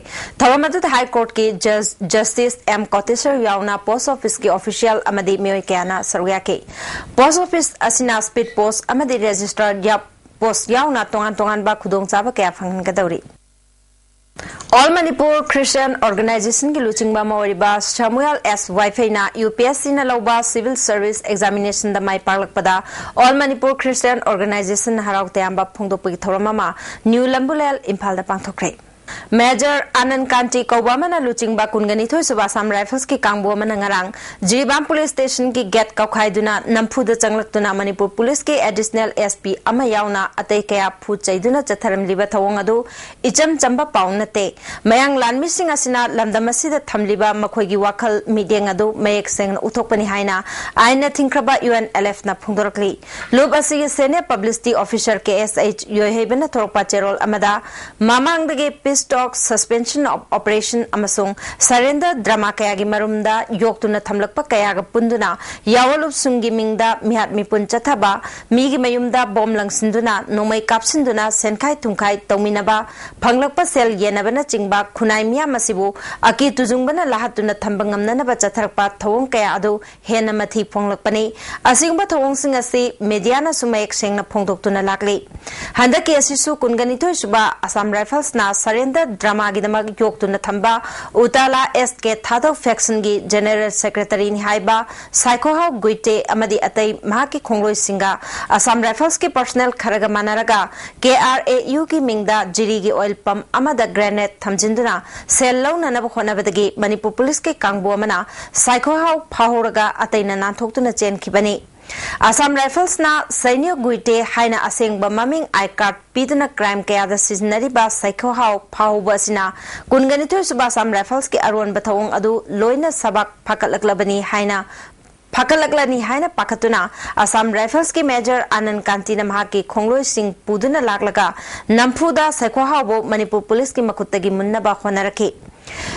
ꯊꯧꯔꯝ ꯑꯗꯨꯗ ꯍꯥꯏ ꯀꯣꯔꯠꯀꯤ ꯖꯁ ꯖꯁꯇꯤꯁ ꯑꯦꯝ ꯀꯣꯇꯦꯁꯔ ꯌꯥꯎꯅ ꯄꯣꯁ ꯑꯣꯐꯤꯁꯀꯤ ꯑꯣꯐꯤꯁꯤꯌꯦꯜ ꯑꯃꯗꯤ ꯃꯤꯑꯣꯏ ꯀꯌꯥꯅ ꯁꯔꯨꯛ ꯌꯥꯈꯤ꯫ ꯄꯣꯁ ꯑꯣꯐꯤꯁ ꯑꯁꯤꯅ ꯁ꯭ꯄꯤꯗ ꯄꯣꯁ ꯑꯃꯗꯤ ꯔꯦꯖꯤꯁꯇꯔ ꯌꯥꯞ ꯄꯣꯁ ꯌꯥꯎꯅ ꯇꯣꯉꯥꯟ ꯇꯣꯉꯥꯟꯕ ꯈꯨꯗꯣꯡꯆꯥꯕ ꯀꯌꯥ ꯐꯪꯍꯟꯒꯗꯧꯔꯤ꯫ ꯑꯣꯜ ꯃꯅꯤꯄꯨꯔ ꯈ꯭ꯔꯤꯁꯇꯤꯌꯥꯟ ꯑꯣꯔꯒꯅꯥꯏꯖꯦꯁꯟꯒꯤ ꯂꯨꯆꯤꯡꯕ ꯑꯃ ꯑꯣꯏꯔꯤꯕ ꯁꯥꯃꯨꯑꯦꯜ ꯑꯦꯁ ꯋꯥꯏꯐꯩꯅ ꯌꯨ ꯄꯤ ꯑꯦꯁ ꯁꯤꯅ ꯂꯧꯕ ꯁꯤꯚꯤꯜ ꯁꯔꯚꯤꯁ ꯑꯦꯛꯖꯥꯃꯤꯅꯦꯁꯟꯗ ꯃꯥꯏ ꯄꯥꯛꯂꯛꯄꯗ ꯑꯣꯜ ꯃꯅꯤꯄꯨꯔ ꯈ꯭ꯔꯤꯁꯇꯤꯌꯥꯟ ꯑꯣꯔꯒꯅꯥꯏꯖꯦꯁꯟꯅ ꯍꯔꯥꯎ ꯇꯌꯥꯝꯕ ꯐꯣꯡꯗꯣꯛꯄꯒꯤ ꯊꯧꯔꯝ ꯑꯃ ꯅ꯭ꯌꯨ ꯂꯝꯕꯨꯂꯦꯜ, ꯏꯝꯐꯥꯜꯗ ꯄꯥꯡꯊꯣꯛꯈ꯭ꯔꯦ꯫ ꯃꯦꯖꯔ ꯑꯅꯟ ꯀꯥꯟꯇꯤ ꯀꯧꯕ ꯑꯃꯅ ꯂꯨꯆꯤꯡꯕ ꯀꯨꯟꯒ ꯅꯤꯊꯣꯏ ꯁꯨꯕ ꯑꯁꯥꯝ ꯔꯥꯏꯐꯜꯁꯀꯤ ꯀꯥꯡꯕꯨ ꯑꯃꯅ ꯉꯔꯥꯡ ꯖꯤꯔꯤꯕꯥꯝ ꯄꯨꯂꯤꯁ ꯁ꯭ꯇꯦꯁꯟꯒꯤ ꯒꯦꯠ ꯀꯧꯈꯥꯏꯗꯨꯅ ꯅꯝꯐꯨꯗ ꯆꯪꯂꯛꯇꯨꯅ ꯃꯅꯤꯄꯨꯔ ꯄꯨꯂꯤꯁꯀꯤ ꯑꯦꯗꯤꯁꯅꯦꯜ ꯑꯦꯁ ꯄꯤ ꯑꯃ ꯌꯥꯎꯅ ꯑꯇꯩ ꯀꯌꯥ ꯐꯨ ꯆꯩꯗꯨꯅ ꯆꯠꯊꯔꯝꯂꯤꯕ ꯊꯧꯑꯣꯡ ꯑꯗꯨ ꯏꯆꯝ ꯆꯝꯕ ꯄꯥꯎ ꯅꯠꯇꯦ꯫ ꯃꯌꯥꯡ ꯂꯥꯟꯃꯤꯁꯤꯡ ꯑꯁꯤꯅ ꯂꯝꯗꯝ ꯑꯁꯤꯗ ꯊꯝꯂꯤꯕ ꯃꯈꯣꯏꯒꯤ ꯋꯥꯈꯜ ꯃꯤꯠꯌꯦꯡ ꯑꯗꯨ ꯃꯌꯦꯛ ꯁꯦꯡꯅ ꯎꯠꯊꯣꯛꯄꯅꯤ ꯍꯥꯏꯅ ꯑꯥꯏꯟꯅ ꯊꯤꯡꯈ꯭ꯔꯕ ꯌꯨ ꯑꯦꯟ ꯑꯦꯜ ꯑꯦꯐꯅ ꯐꯣꯡꯗꯣꯔꯛꯂꯤ꯫ ꯂꯨꯞ ꯑꯁꯤꯒꯤ ꯁꯦꯅꯤꯌꯔ ꯄꯕ꯭ꯂꯤꯁꯤꯇꯤ ꯑꯣꯐꯤꯁꯔ ꯀꯦ ꯑꯦꯁ ꯑꯩꯆ ꯌꯣꯏꯍꯩꯕꯅ ꯊꯣꯔꯛꯄ ꯆꯦꯔꯣꯜ ꯑꯃꯗ, ꯃꯃꯥꯡꯗꯒꯤ ꯄꯤꯁ ꯇꯣꯛ, ꯁꯁꯄꯦꯟꯁꯟ ꯑꯣꯐ ꯑꯣꯄꯔꯦꯁꯟ ꯑꯃꯁꯨꯡ ꯁꯔꯦꯟꯗꯔ ꯗ꯭ꯔꯃꯥ ꯀꯌꯥꯒꯤ ꯃꯔꯨꯝꯗ ꯌꯣꯛꯇꯨꯅ ꯊꯝꯂꯛꯄ ꯀꯌꯥꯒ ꯄꯨꯟꯗꯨꯅ ꯌꯥꯑꯣꯂꯨꯞꯁꯤꯡꯒꯤ ꯃꯤꯡꯗ ꯃꯤꯍꯥꯠ ꯃꯤꯄꯨꯟ ꯆꯠꯊꯕ, ꯃꯤꯒꯤ ꯃꯌꯨꯝꯗ ꯕꯣꯝ ꯂꯪꯁꯤꯟꯗꯨꯅ, ꯅꯣꯡꯃꯩ ꯀꯥꯞꯁꯤꯟꯗꯨꯅ, ꯁꯦꯟꯈꯥꯏ ꯊꯨꯝꯈꯥꯏ ꯇꯧꯃꯤꯟꯅꯕ, ꯐꯪꯂꯛꯄ ꯁꯦꯜ ꯌꯦꯟꯅꯕꯅꯆꯤꯡꯕ ꯈꯨꯟꯅꯥꯏ ꯃꯤꯌꯥꯝ ꯑꯁꯤꯕꯨ ꯑꯀꯤ ꯇꯨꯖꯨꯡꯕꯅ ꯂꯥꯍꯠꯇꯨꯅ ꯊꯝꯕ ꯉꯝꯅꯅꯕ ꯆꯠꯊꯔꯛꯄ ꯊꯧꯑꯣꯡ ꯀꯌꯥ ꯑꯗꯨ ꯍꯦꯟꯅ ꯃꯊꯤ ꯐꯣꯡꯂꯛꯄꯅꯤ꯫ ꯑꯁꯤꯒꯨꯝꯕ ꯊꯧꯑꯣꯡꯁꯤꯡ ꯑꯁꯤ ꯃꯦꯗꯤꯌꯥꯅꯁꯨ ꯃꯌꯦꯛ ꯁꯦꯡꯅ ꯐꯣꯡꯗꯣꯛꯇꯨꯅ ꯂꯥꯛꯂꯤ꯫ ꯍꯟꯗꯛꯀꯤ ꯑꯁꯤꯁꯨ ꯀꯨꯟꯒ ꯅꯤꯊꯣꯏ ꯁꯨꯕ ꯑꯁꯥꯝ ꯔꯥꯏꯐꯜꯁꯅ ꯁꯔꯦꯟꯗꯔ ꯗ꯭ꯔꯃꯥꯒꯤꯗꯃꯛ ꯌꯣꯛꯇꯨꯅ ꯊꯝꯕ ꯎꯇꯥꯂꯥ ꯑꯦꯁ ꯀꯦ ꯊꯥꯗꯧ ꯐꯦꯛꯁꯟꯒꯤ ꯖꯦꯅꯔꯦꯜ ꯁꯦꯀ꯭ꯔꯦꯇꯔꯤꯅꯤ ꯍꯥꯏꯕ ꯁꯥꯏꯈꯣꯍꯥꯎ ꯒꯨꯏꯇꯦ ꯑꯃꯗꯤ ꯑꯇꯩ ꯃꯍꯥꯛꯀꯤ ꯈꯣꯡꯂꯣꯏꯁꯤꯡꯒ ꯑꯁꯥꯝ ꯔꯥꯏꯐꯜꯁꯀꯤ ꯄꯔꯁꯅꯦꯜ ꯈꯔꯒ ꯃꯥꯟꯅꯔꯒ ꯀꯦ ꯑꯥꯔ ꯑꯦ ꯌꯨꯒꯤ ꯃꯤꯡꯗ ꯖꯤꯔꯤꯒꯤ ꯑꯣꯏꯜ ꯄꯝ ꯑꯃꯗ ꯒ꯭ꯔꯦꯅꯦꯗ ꯊꯝꯖꯤꯟꯗꯨꯅ ꯁꯦꯜ ꯂꯧꯅꯅꯕ ꯍꯣꯠꯅꯕꯗꯒꯤ ꯃꯅꯤꯄꯨꯔ ꯄꯨꯂꯤꯁꯀꯤ ꯀꯥꯡꯕꯨ ꯑꯃꯅ ꯁꯥꯏꯈꯣꯍꯥꯎ ꯐꯥꯍꯧꯔꯒ ꯑꯇꯩꯅ ꯅꯥꯟꯊꯣꯛꯇꯨꯅ ꯆꯦꯟꯈꯤꯕꯅꯤ꯫ ꯑꯁꯥꯝ ꯔꯥꯏꯐꯜꯁꯅ ꯁꯩꯅ꯭ꯌ ꯒꯨꯏꯇꯦ ꯍꯥꯏꯅ ꯑꯁꯦꯡꯕ ꯃꯃꯤꯡ ꯑꯥꯏ ꯀꯥꯔꯗ ꯄꯤꯗꯨꯅ ꯀ꯭ꯔꯥꯏꯝ ꯀꯌꯥꯗ ꯁꯤꯖꯤꯟꯅꯔꯤꯕ ꯁꯥꯏꯈꯣꯍꯥꯎ ꯐꯥꯍꯧꯕ ꯑꯁꯤꯅ ꯀꯨꯟꯒ ꯅꯤꯊꯣꯏ ꯁꯨꯕ ꯑꯁꯥꯝ ꯔꯥꯏꯐꯜꯁꯀꯤ ꯑꯔꯣꯟꯕ ꯊꯧꯑꯣꯡ ꯑꯗꯨ ꯂꯣꯏꯅ ꯁꯕꯥꯛ ꯐꯥꯀꯠꯂꯛꯂꯕꯅꯤ ꯍꯥꯏꯅ ꯐꯥꯀꯠꯂꯛꯂꯅꯤ ꯍꯥꯏꯅ ꯄꯥꯈꯠꯇꯨꯅ ꯑꯁꯥꯝ ꯔꯥꯏꯐꯜꯁꯀꯤ ꯃꯦꯖꯔ ꯑꯥꯅꯟ ꯀꯥꯟꯇꯤꯅ ꯃꯍꯥꯛꯀꯤ ꯈꯣꯡꯂꯣꯏꯁꯤꯡ ꯄꯨꯗꯨꯅ ꯂꯥꯛꯂꯒ ꯅꯝꯐꯨꯗ ꯁꯥꯏꯈꯣꯍꯥꯎꯕꯨ ꯃꯅꯤꯄꯨꯔ ꯄꯨꯂꯤꯁꯀꯤ ꯃꯈꯨꯠꯇꯒꯤ ꯃꯨꯟꯅꯕ ꯍꯣꯠꯅꯔꯛꯈꯤ꯫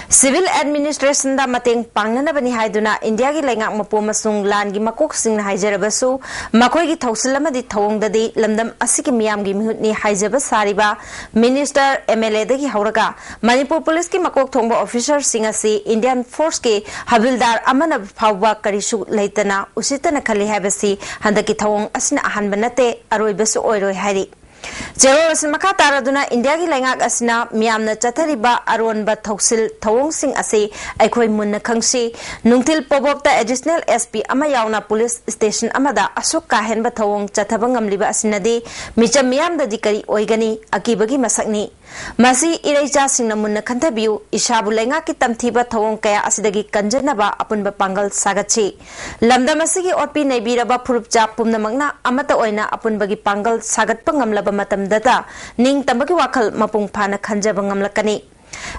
Civil Administrationꯗ ꯃꯇꯦꯡ ꯄꯥꯡꯅꯅꯕꯅꯤ ꯍꯥꯏꯗꯨꯅ ꯏꯟꯗꯤꯌꯥꯒꯤ ꯂꯩꯉꯥꯛ ꯃꯄꯨ ꯑꯃꯁꯨꯡ ꯂꯥꯟꯒꯤ ꯃꯀꯣꯛꯁꯤꯡꯅ ꯍꯥꯏꯖꯔꯕꯁꯨ, ꯃꯈꯣꯏꯒꯤ ꯊꯧꯁꯤꯜ ꯑꯃꯗꯤ ꯊꯧꯑꯣꯡꯗꯗꯤ ꯂꯝꯗꯝ ꯑꯁꯤꯒꯤ ꯃꯤꯌꯥꯝꯒꯤ ꯃꯤꯍꯨꯠꯅꯤ ꯍꯥꯏꯖꯕ ꯁꯥꯔꯤꯕ Minister, MLAꯗꯒꯤ ꯍꯧꯔꯒ ꯃꯅꯤꯄꯨꯔ ꯄꯨꯂꯤꯁꯀꯤ ꯃꯀꯣꯛ ꯊꯣꯡꯕ officerꯁꯤꯡ ꯑꯁꯤ Indian Forceꯀꯤ ꯍꯕꯤꯜꯗꯥꯔ ꯑꯃꯅ ꯐꯥꯎꯕ ꯀꯔꯤꯁꯨ ꯂꯩꯇꯅ ꯎꯁꯤꯠꯇꯅ ꯈꯜꯂꯤ ꯍꯥꯏꯕꯁꯤ ꯍꯟꯗꯛꯀꯤ ꯊꯧꯑꯣꯡ ꯑꯁꯤꯅ ꯑꯍꯥꯟꯕ ꯅꯠꯇꯦ, ꯑꯔꯣꯏꯕꯁꯨ ꯑꯣꯏꯔꯣꯏ ꯍꯥꯏꯔꯤ꯫ ꯆꯦꯔꯣꯜ ꯑꯁꯤ ꯃꯈꯥ ꯇꯥꯔꯗꯨꯅ ꯏꯟꯗꯤꯌꯥꯒꯤ ꯂꯩꯉꯥꯛ ꯑꯁꯤꯅ ꯃꯤꯌꯥꯝꯅ ꯆꯠꯊꯔꯤꯕ ꯑꯔꯣꯟꯕ ꯊꯧꯁꯤꯜ ꯊꯧꯑꯣꯡꯁꯤꯡ ꯑꯁꯤ ꯑꯩꯈꯣꯏ ꯃꯨꯟꯅ ꯈꯪꯁꯤ꯫ ꯅꯨꯡꯊꯤꯜ ꯄꯣꯕꯣꯞꯇ Additional SP ꯑꯃ ꯌꯥꯎꯅ ꯄꯨꯂꯤꯁ station ꯑꯃꯗ ꯑꯁꯨꯛ ꯀꯥ ꯍꯦꯟꯕ ꯊꯧꯑꯣꯡ ꯆꯠꯊꯕ ꯉꯝꯂꯤꯕ ꯑꯁꯤꯅꯗꯤ ꯃꯤꯆꯝ ꯃꯤꯌꯥꯝꯗꯗꯤ ꯀꯔꯤ ꯑꯣꯏꯒꯅꯤ? ꯑꯀꯤꯕꯒꯤ ꯃꯁꯛꯅꯤ꯫ ꯃꯁꯤ ꯏꯔꯩꯆꯥꯁꯤꯡꯅ ꯃꯨꯟꯅ ꯈꯟꯊꯕꯤꯌꯨ꯫ ꯏꯁꯥꯕꯨ ꯂꯩꯉꯥꯛꯀꯤ ꯇꯝꯊꯤꯕ ꯊꯧꯑꯣꯡ ꯀꯌꯥ ꯑꯁꯤꯗꯒꯤ ꯀꯟꯖꯅꯕ ꯑꯄꯨꯟꯕ ꯄꯥꯡꯒꯜ ꯁꯥꯒꯠꯁꯤ꯫ ꯂꯝꯗꯝ ꯑꯁꯤꯒꯤ ꯑꯣꯠꯄꯤ ꯅꯩꯕꯤꯔꯕ ꯐꯨꯔꯨꯞꯆꯥ ꯄꯨꯝꯅꯃꯛꯅ ꯑꯃꯠꯇ ꯑꯣꯏꯅ ꯑꯄꯨꯟꯕꯒꯤ ꯄꯥꯡꯒꯜ ꯁꯥꯒꯠꯄ ꯉꯝꯂꯕ ꯃꯇꯝꯗꯇ ꯅꯤꯡꯇꯝꯕꯒꯤ ꯋꯥꯈꯜ ꯃꯄꯨꯡ ꯐꯥꯅ ꯈꯟꯖꯕ ꯉꯝꯂꯛꯀꯅꯤ꯫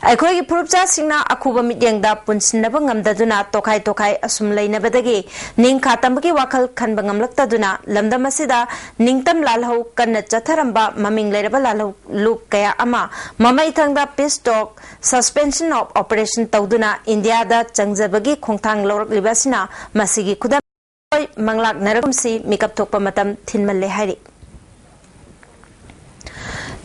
ꯑꯩꯈꯣꯏꯒꯤ ꯐꯨꯔꯨꯞꯆꯥꯁꯤꯡꯅ ꯑꯈꯨꯕ ꯃꯤꯠꯌꯦꯡꯗ ꯄꯨꯟꯁꯤꯟꯅꯕ ꯉꯝꯗꯗꯨꯅ ꯇꯣꯈꯥꯏ ꯇꯣꯈꯥꯏ ꯑꯁꯨꯝ ꯂꯩꯅꯕꯗꯒꯤ ꯅꯤꯡꯈꯥ ꯇꯝꯕꯒꯤ ꯋꯥꯈꯜ ꯈꯟꯕ ꯉꯝꯂꯛꯇꯗꯨꯅ ꯂꯝꯗꯝ ꯑꯁꯤꯗ ꯅꯤꯡꯇꯝ ꯂꯥꯜꯍꯧ ꯀꯟꯅ ꯆꯠꯊꯔꯝꯕ ꯃꯃꯤꯡ ꯂꯩꯔꯕ ꯂꯥꯜꯍꯧ ꯂꯨꯞ ꯀꯌꯥ ꯑꯃ ꯃꯃꯩꯊꯪꯗ peace talk, suspension of operation ꯇꯧꯗꯨꯅ ꯏꯟꯗꯤꯌꯥꯗ ꯆꯪꯖꯕꯒꯤ ꯈꯣꯡꯊꯥꯡ ꯂꯧꯔꯛꯂꯤꯕ ꯑꯁꯤꯅ ꯃꯁꯤꯒꯤ ꯈꯨꯗꯝ ꯑꯣꯏ꯫ ꯃꯪꯂꯥꯛꯅꯔꯒꯨꯝꯁꯤ, ꯃꯤꯀꯞ ꯊꯣꯛꯄ ꯃꯇꯝ ꯊꯤꯟꯃꯜꯂꯦ ꯍꯥꯏꯔꯤ꯫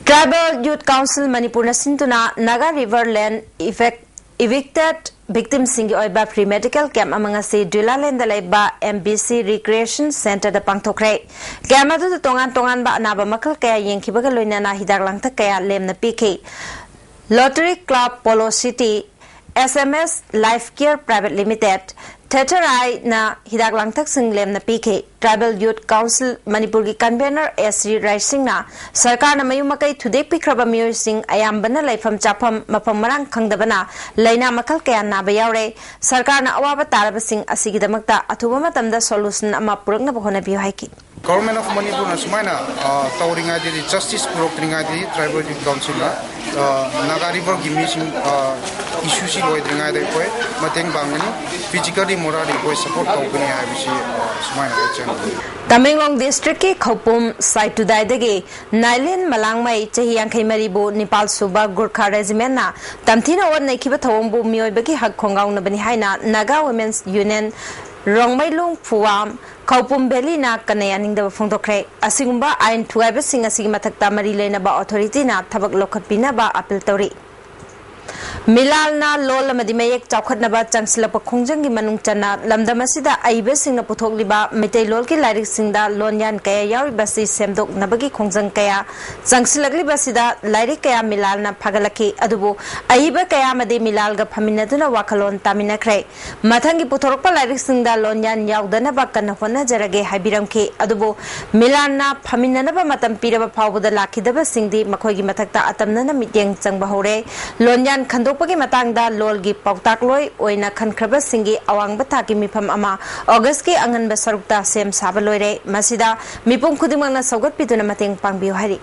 Tribal Youth Council ꯃꯅꯤꯄꯨꯔꯅ ꯁꯤꯟꯗꯨꯅ Naga River Land Effect Evicted victimꯁꯤꯡꯒꯤ ꯑꯣꯏꯕ free medical camp ꯑꯃ ꯉꯁꯤ ꯗ꯭ꯌꯨꯂꯥꯂꯦꯟꯗ ꯂꯩꯕ MBC Recreation Centreꯗ ꯄꯥꯡꯊꯣꯛꯈ꯭ꯔꯦ꯫ Camp ꯑꯗꯨꯗ ꯇꯣꯉꯥꯟ ꯇꯣꯉꯥꯟꯕ ꯑꯅꯥꯕ ꯃꯈꯜ ꯀꯌꯥ ꯌꯦꯡꯈꯤꯕꯒ ꯂꯣꯏꯅꯅ ꯍꯤꯗꯥꯛ ꯂꯥꯡꯊꯛ ꯀꯌꯥ ꯂꯦꯝꯅ ꯄꯤꯈꯤ꯫ Rotary Club Polo City, SMS Life Care Private Limited, Thetherai ꯅ ꯍꯤꯗꯥꯛ ꯂꯥꯡꯊꯛꯁꯤꯡ ꯂꯦꯝꯅ ꯄꯤꯈꯤ꯫ Tribal Youth Council ꯃꯅꯤꯄꯨꯔꯒꯤ convener S C ꯔꯥꯏꯁꯤꯡꯅ ꯁꯔꯀꯥꯔꯅ ꯃꯌꯨꯝ ꯃꯀꯩ ꯊꯨꯗꯦꯛꯄꯤꯈ꯭ꯔꯕ ꯃꯤꯑꯣꯏꯁꯤꯡ ꯑꯌꯥꯝꯕꯅ ꯂꯩꯐꯝ ꯆꯥꯐꯝ ꯃꯐꯝ ꯃꯔꯥꯡ ꯈꯪꯗꯕꯅ ꯂꯥꯏꯅꯥ ꯃꯈꯜ ꯀꯌꯥ ꯅꯥꯕ ꯌꯥꯎꯔꯦ꯫ ꯁꯔꯀꯥꯔꯅ ꯑꯋꯥꯕ ꯇꯥꯔꯕꯁꯤꯡ ꯑꯁꯤꯒꯤꯗꯃꯛꯇ ꯑꯊꯨꯕ ꯃꯇꯝꯗ solution ꯑꯃ ꯄꯨꯔꯛꯅꯕ ꯍꯣꯠꯅꯕꯤꯌꯨ ꯍꯥꯏꯈꯤ꯫ Government of ꯃꯅꯤꯄꯨꯔꯅ ꯁꯨꯃꯥꯏꯅ, ꯑ, ꯇꯧꯔꯤꯉꯩꯗꯗꯤ, justice ꯄꯨꯔꯛꯇ꯭ꯔꯤꯉꯩꯗꯗꯤ Tribal Youth Councilꯅ ꯑ, ꯅꯥꯒꯥ ꯔꯤꯚꯔꯒꯤ ꯃꯤꯁꯤꯡ, ꯑ, ꯏꯁꯨꯁꯤ ꯂꯣꯏꯗ꯭ꯔꯤꯉꯩꯗ ꯑꯩꯈꯣꯏ ꯃꯇꯦꯡ ꯄꯥꯡꯒꯅꯤ, ꯐꯤꯖꯤꯀꯦꯜꯂꯤ, ꯃꯣꯔꯥꯜꯂꯤ ꯑꯩꯈꯣꯏ ꯁꯄꯣꯔꯠ ꯇꯧꯒꯅꯤ ꯍꯥꯏꯕꯁꯤ, ꯑ, ꯁꯨꯃꯥꯏꯅ ꯍꯥꯏꯖꯅꯤꯡꯉꯤ꯫ ꯇꯃꯦꯡꯂꯣꯡ ꯗꯤꯁꯇ꯭ꯔꯤꯛꯀꯤ ꯈꯧꯄꯨꯝ ꯁꯥꯏꯇꯨꯗꯥꯏꯗꯒꯤ ꯅꯥꯏꯂꯤꯟ ꯃꯂꯥꯡꯃꯩ, ꯆꯍꯤ ꯌꯥꯡꯈꯩ ꯃꯔꯤꯕꯨ ꯅꯤꯄꯥꯜ ꯁꯨꯕ ꯒꯨꯔꯈꯥ ꯔꯦꯖꯤꯃꯦꯟꯅ ꯇꯝꯊꯤꯅ ꯑꯣꯠ ꯅꯩꯈꯤꯕ ꯊꯧꯑꯣꯡꯕꯨ ꯃꯤꯑꯣꯏꯕꯒꯤ ꯍꯛ ꯈꯣꯡꯒꯥꯎꯅꯕꯅꯤ ꯍꯥꯏꯅ ꯅꯥꯒꯥ ꯋꯨꯃꯦꯟꯁ ꯌꯨꯅꯤꯌꯟ ꯔꯣꯡꯃꯩꯂꯨꯡ ꯐꯨꯋꯥꯝ ꯈꯧꯄꯨꯝ ꯚꯦꯂꯤꯅ ꯀꯟꯅ ꯌꯥꯅꯤꯡꯗꯕ ꯐꯣꯡꯗꯣꯛꯈ꯭ꯔꯦ꯫ ꯑꯁꯤꯒꯨꯝꯕ ꯑꯥꯏꯟ ꯊꯨꯒꯥꯏꯕꯁꯤꯡ ꯑꯁꯤꯒꯤ ꯃꯊꯛꯇ ꯃꯔꯤ ꯂꯩꯅꯕ ꯑꯣꯊꯣꯔꯤꯇꯤꯅ ꯊꯕꯛ ꯂꯧꯈꯠꯄꯤꯅꯕ ꯑꯥꯄꯤꯜ ꯇꯧꯔꯤ꯫ ꯃꯤꯂꯥꯜꯅ ꯂꯣꯜ ꯑꯃꯗꯤ ꯃꯌꯦꯛ ꯆꯥꯎꯈꯠꯅꯕ ꯆꯪꯁꯤꯜꯂꯛꯄ ꯈꯣꯡꯖꯪꯒꯤ ꯃꯅꯨꯡ ꯆꯟꯅ ꯂꯝꯗꯝ ꯑꯁꯤꯗ ꯑꯏꯕꯁꯤꯡꯅ ꯄꯨꯊꯣꯛꯂꯤꯕ ꯃꯩꯇꯩꯂꯣꯜꯒꯤ ꯂꯥꯏꯔꯤꯛꯁꯤꯡꯗ ꯂꯣꯟꯌꯥꯟ ꯀꯌꯥ ꯌꯥꯎꯔꯤꯕꯁꯤ ꯁꯦꯝꯗꯣꯛꯅꯕꯒꯤ ꯈꯣꯡꯖꯪ ꯀꯌꯥ ꯆꯪꯁꯤꯜꯂꯛꯂꯤꯕꯁꯤꯗ ꯂꯥꯏꯔꯤꯛ ꯀꯌꯥ ꯃꯤꯂꯥꯜꯅ ꯐꯥꯒꯠꯂꯛꯈꯤ꯫ ꯑꯗꯨꯕꯨ ꯑꯏꯕ ꯀꯌꯥ ꯑꯃꯗꯤ ꯃꯤꯂꯥꯜꯒ ꯐꯝꯃꯤꯟꯅꯗꯨꯅ ꯋꯥꯈꯜꯂꯣꯟ ꯇꯥꯃꯤꯟꯅꯈ꯭ꯔꯦ꯫ ꯃꯊꯪꯒꯤ ꯄꯨꯊꯣꯔꯛꯄ ꯂꯥꯏꯔꯤꯛꯁꯤꯡꯗ ꯂꯣꯟꯌꯥꯟ ꯌꯥꯎꯗꯅꯕ ꯀꯟꯅ ꯍꯣꯠꯅꯖꯔꯒꯦ ꯍꯥꯏꯕꯤꯔꯝꯈꯤ꯫ ꯑꯗꯨꯕꯨ ꯃꯤꯂꯥꯟꯅ ꯐꯝꯃꯤꯟꯅꯅꯕ ꯃꯇꯝ ꯄꯤꯔꯕ ꯐꯥꯎꯕꯗ ꯂꯥꯛꯈꯤꯗꯕꯁꯤꯡꯗꯤ ꯃꯈꯣꯏꯒꯤ ꯃꯊꯛꯇ ꯑꯇꯝꯅꯅ ꯃꯤꯠꯌꯦꯡ ꯆꯪꯕ ꯍꯧꯔꯦ꯫ ꯂꯣꯟꯌꯥꯟ ꯈꯟꯗꯣꯛꯄꯒꯤ ꯃꯇꯥꯡꯗ ꯂꯣꯜꯒꯤ ꯄꯥꯎꯇꯥꯛꯂꯣꯏ ꯑꯣꯏꯅ ꯈꯟꯈ꯭ꯔꯕꯁꯤꯡꯒꯤ ꯑꯋꯥꯡꯕ ꯊꯥꯛꯀꯤ ꯃꯤꯐꯝ ꯑꯃ ꯑꯣꯒꯁꯀꯤ ꯑꯉꯟꯕ ꯁꯔꯨꯛꯇ ꯁꯦꯝ ꯁꯥꯕ ꯂꯣꯏꯔꯦ꯫ ꯃꯁꯤꯗ ꯃꯤꯄꯨꯝ ꯈꯨꯗꯤꯡꯃꯛꯅ ꯁꯧꯒꯠꯄꯤꯗꯨꯅ ꯃꯇꯦꯡ ꯄꯥꯡꯕꯤꯌꯨ ꯍꯥꯏꯔꯤ꯫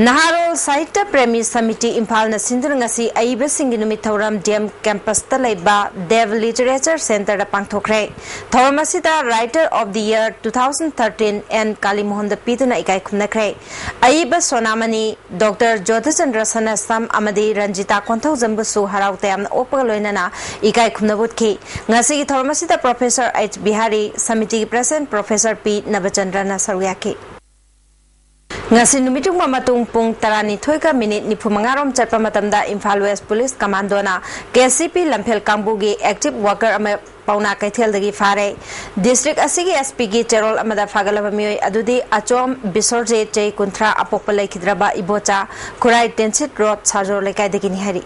ꯅꯍꯥꯔꯣꯜ ꯁꯥꯍꯤꯇ꯭ꯌ ꯄ꯭ꯔꯦꯃꯤ ꯁꯃꯤꯇꯤ ꯏꯝꯐꯥꯜꯅ ꯁꯤꯟꯗꯨꯅ ꯉꯁꯤ ꯑꯏꯕꯁꯤꯡꯒꯤ ꯅꯨꯃꯤꯠ ꯊꯧꯔꯝ ꯗꯤ ꯑꯦꯝ ꯀꯦꯝꯄꯁꯇ ꯂꯩꯕ ꯗꯦꯕ ꯂꯤꯇꯔꯦꯆꯔ ꯁꯦꯟꯇꯔꯗ ꯄꯥꯡꯊꯣꯛꯈ꯭ꯔꯦ꯫ ꯊꯧꯔꯝ ꯑꯁꯤꯗ Writer of the Year two thousand thirteen N ꯀꯥꯂꯤꯃꯣꯍꯟꯗ ꯄꯤꯗꯨꯅ ꯏꯀꯥꯏ ꯈꯨꯝꯅꯈ꯭ꯔꯦ꯫ ꯑꯏꯕ ꯁꯣꯅꯥꯃꯅꯤ, ꯗꯣꯛꯇꯔ ꯖꯣꯙꯆꯟꯗ꯭ꯔ ꯁꯅꯥꯁꯝ ꯑꯃꯗꯤ ꯔꯟꯖꯤꯇꯥ ꯀꯣꯟꯊꯧꯖꯝꯕꯨꯁꯨ ꯍꯔꯥꯎ ꯇꯌꯥꯝꯅ ꯑꯣꯛꯄꯒ ꯂꯣꯏꯅꯅ ꯏꯀꯥꯏ ꯈꯨꯝꯅꯕ ꯎꯠꯈꯤ꯫ ꯉꯁꯤꯒꯤ ꯊꯧꯔꯝ ꯑꯁꯤꯗ ꯄ꯭ꯔꯣꯐꯦꯁꯔ ꯑꯩꯆ ꯕꯤꯍꯥꯔꯤ, ꯁꯃꯤꯇꯤꯒꯤ ꯄ꯭ꯔꯦꯁꯤꯗꯦꯟꯠ ꯄ꯭ꯔꯣꯐꯦꯁꯔ ꯄꯤ ꯅꯕꯆꯟꯗ꯭ꯔꯅ ꯁꯔꯨꯛ ꯌꯥꯈꯤ꯫ ꯉꯁꯤ ꯅꯨꯃꯤꯠꯌꯨꯡꯕ ꯃꯇꯨꯡ ꯄꯨꯡ ꯇꯔꯥꯅꯤꯊꯣꯏꯒ ꯃꯤꯅꯤꯠ ꯅꯤꯐꯨ ꯃꯉꯥ ꯔꯣꯝ ꯆꯠꯄ ꯃꯇꯝꯗ ꯏꯝꯐꯥꯜ ꯋꯦꯁ ꯄꯨꯂꯤꯁ ꯀꯃꯥꯟꯗꯣꯅ K C P ꯂꯝꯐꯦꯜ ꯀꯥꯡꯕꯨꯒꯤ active worker ꯑꯃ ꯄꯥꯎꯅꯥ ꯀꯩꯊꯦꯜꯗꯒꯤ ꯐꯥꯔꯦ꯫ ꯗꯤꯁꯇ꯭ꯔꯤꯛ ꯑꯁꯤꯒꯤ ꯑꯦꯁ ꯄꯤꯒꯤ ꯆꯦꯔꯣꯜ ꯑꯃꯗ ꯐꯥꯒꯠꯂꯕ ꯃꯤꯑꯣꯏ ꯑꯗꯨꯗꯤ ꯑꯆꯣꯝ ꯕꯤꯁꯣꯔꯖꯤꯠ, ꯆꯍꯤ ꯀꯨꯟꯊ꯭ꯔꯥ, ꯑꯄꯣꯛꯄ ꯂꯩꯈꯤꯗ꯭ꯔꯕ ꯏꯕꯣꯆꯥ, ꯈꯨꯔꯥꯏ ꯇꯦꯟꯁꯤꯠ ꯔꯣꯗ, ꯁꯥꯖꯣꯔ ꯂꯩꯀꯥꯏꯗꯒꯤꯅꯤ ꯍꯥꯏꯔꯤ꯫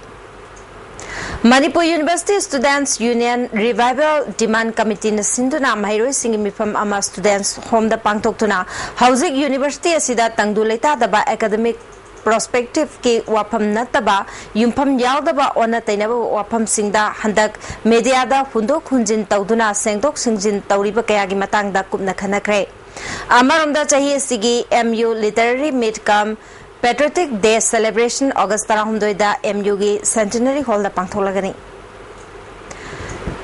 ꯃꯅꯤꯄꯨꯔ ꯌꯨꯅꯤꯚꯔꯁꯤꯇꯤ ꯁ꯭ꯇꯨꯗꯦꯟꯠꯁ ꯌꯨꯅꯤꯌꯟ ꯔꯤꯚꯥꯏꯕꯦꯜ ꯗꯤꯃꯥꯟꯗ ꯀꯃꯤꯇꯤꯅ ꯁꯤꯟꯗꯨꯅ ꯃꯍꯩꯔꯣꯏꯁꯤꯡꯒꯤ ꯃꯤꯐꯝ ꯑꯃ ꯁ꯭ꯇꯨꯗꯦꯟꯠꯁ ꯍꯣꯝꯗ ꯄꯥꯡꯊꯣꯛꯇꯨꯅ ꯍꯧꯖꯤꯛ ꯌꯨꯅꯤꯚꯔꯁꯤꯇꯤ ꯑꯁꯤꯗ ꯇꯪꯗꯨ ꯂꯩꯇꯥꯗꯕ ꯑꯦꯀꯥꯗꯃꯤꯛ ꯄ꯭ꯔꯣꯁꯄꯦꯛꯇꯤꯚꯀꯤ ꯋꯥꯐꯝ ꯅꯠꯇꯕ ꯌꯨꯝꯐꯝ ꯌꯥꯎꯗꯕ ꯑꯣꯟꯅ ꯇꯩꯅꯕ ꯋꯥꯐꯝꯁꯤꯡꯗ ꯍꯟꯗꯛ ꯃꯦꯗꯤꯌꯥꯗ ꯍꯨꯟꯗꯣꯛ ꯍꯨꯟꯖꯤꯟ ꯇꯧꯗꯨꯅ ꯁꯦꯡꯗꯣꯛ ꯁꯦꯡꯖꯤꯟ ꯇꯧꯔꯤꯕ ꯀꯌꯥꯒꯤ ꯃꯇꯥꯡꯗ ꯀꯨꯞꯅ ꯈꯟꯅꯈ꯭ꯔꯦ꯫ ꯑꯃꯔꯣꯝꯗ ꯆꯍꯤ ꯑꯁꯤꯒꯤ ꯑꯦꯝ ꯌꯨ ꯂꯤꯇꯔꯦꯔꯤ ꯃꯤꯠ ꯀꯝ Patriotic Day Celebration August ꯇꯔꯥꯍꯨꯝꯗꯣꯏꯗ M U ꯒꯤ Centenary Hall ꯗ ꯄꯥꯡꯊꯣꯛꯂꯒꯅꯤ꯫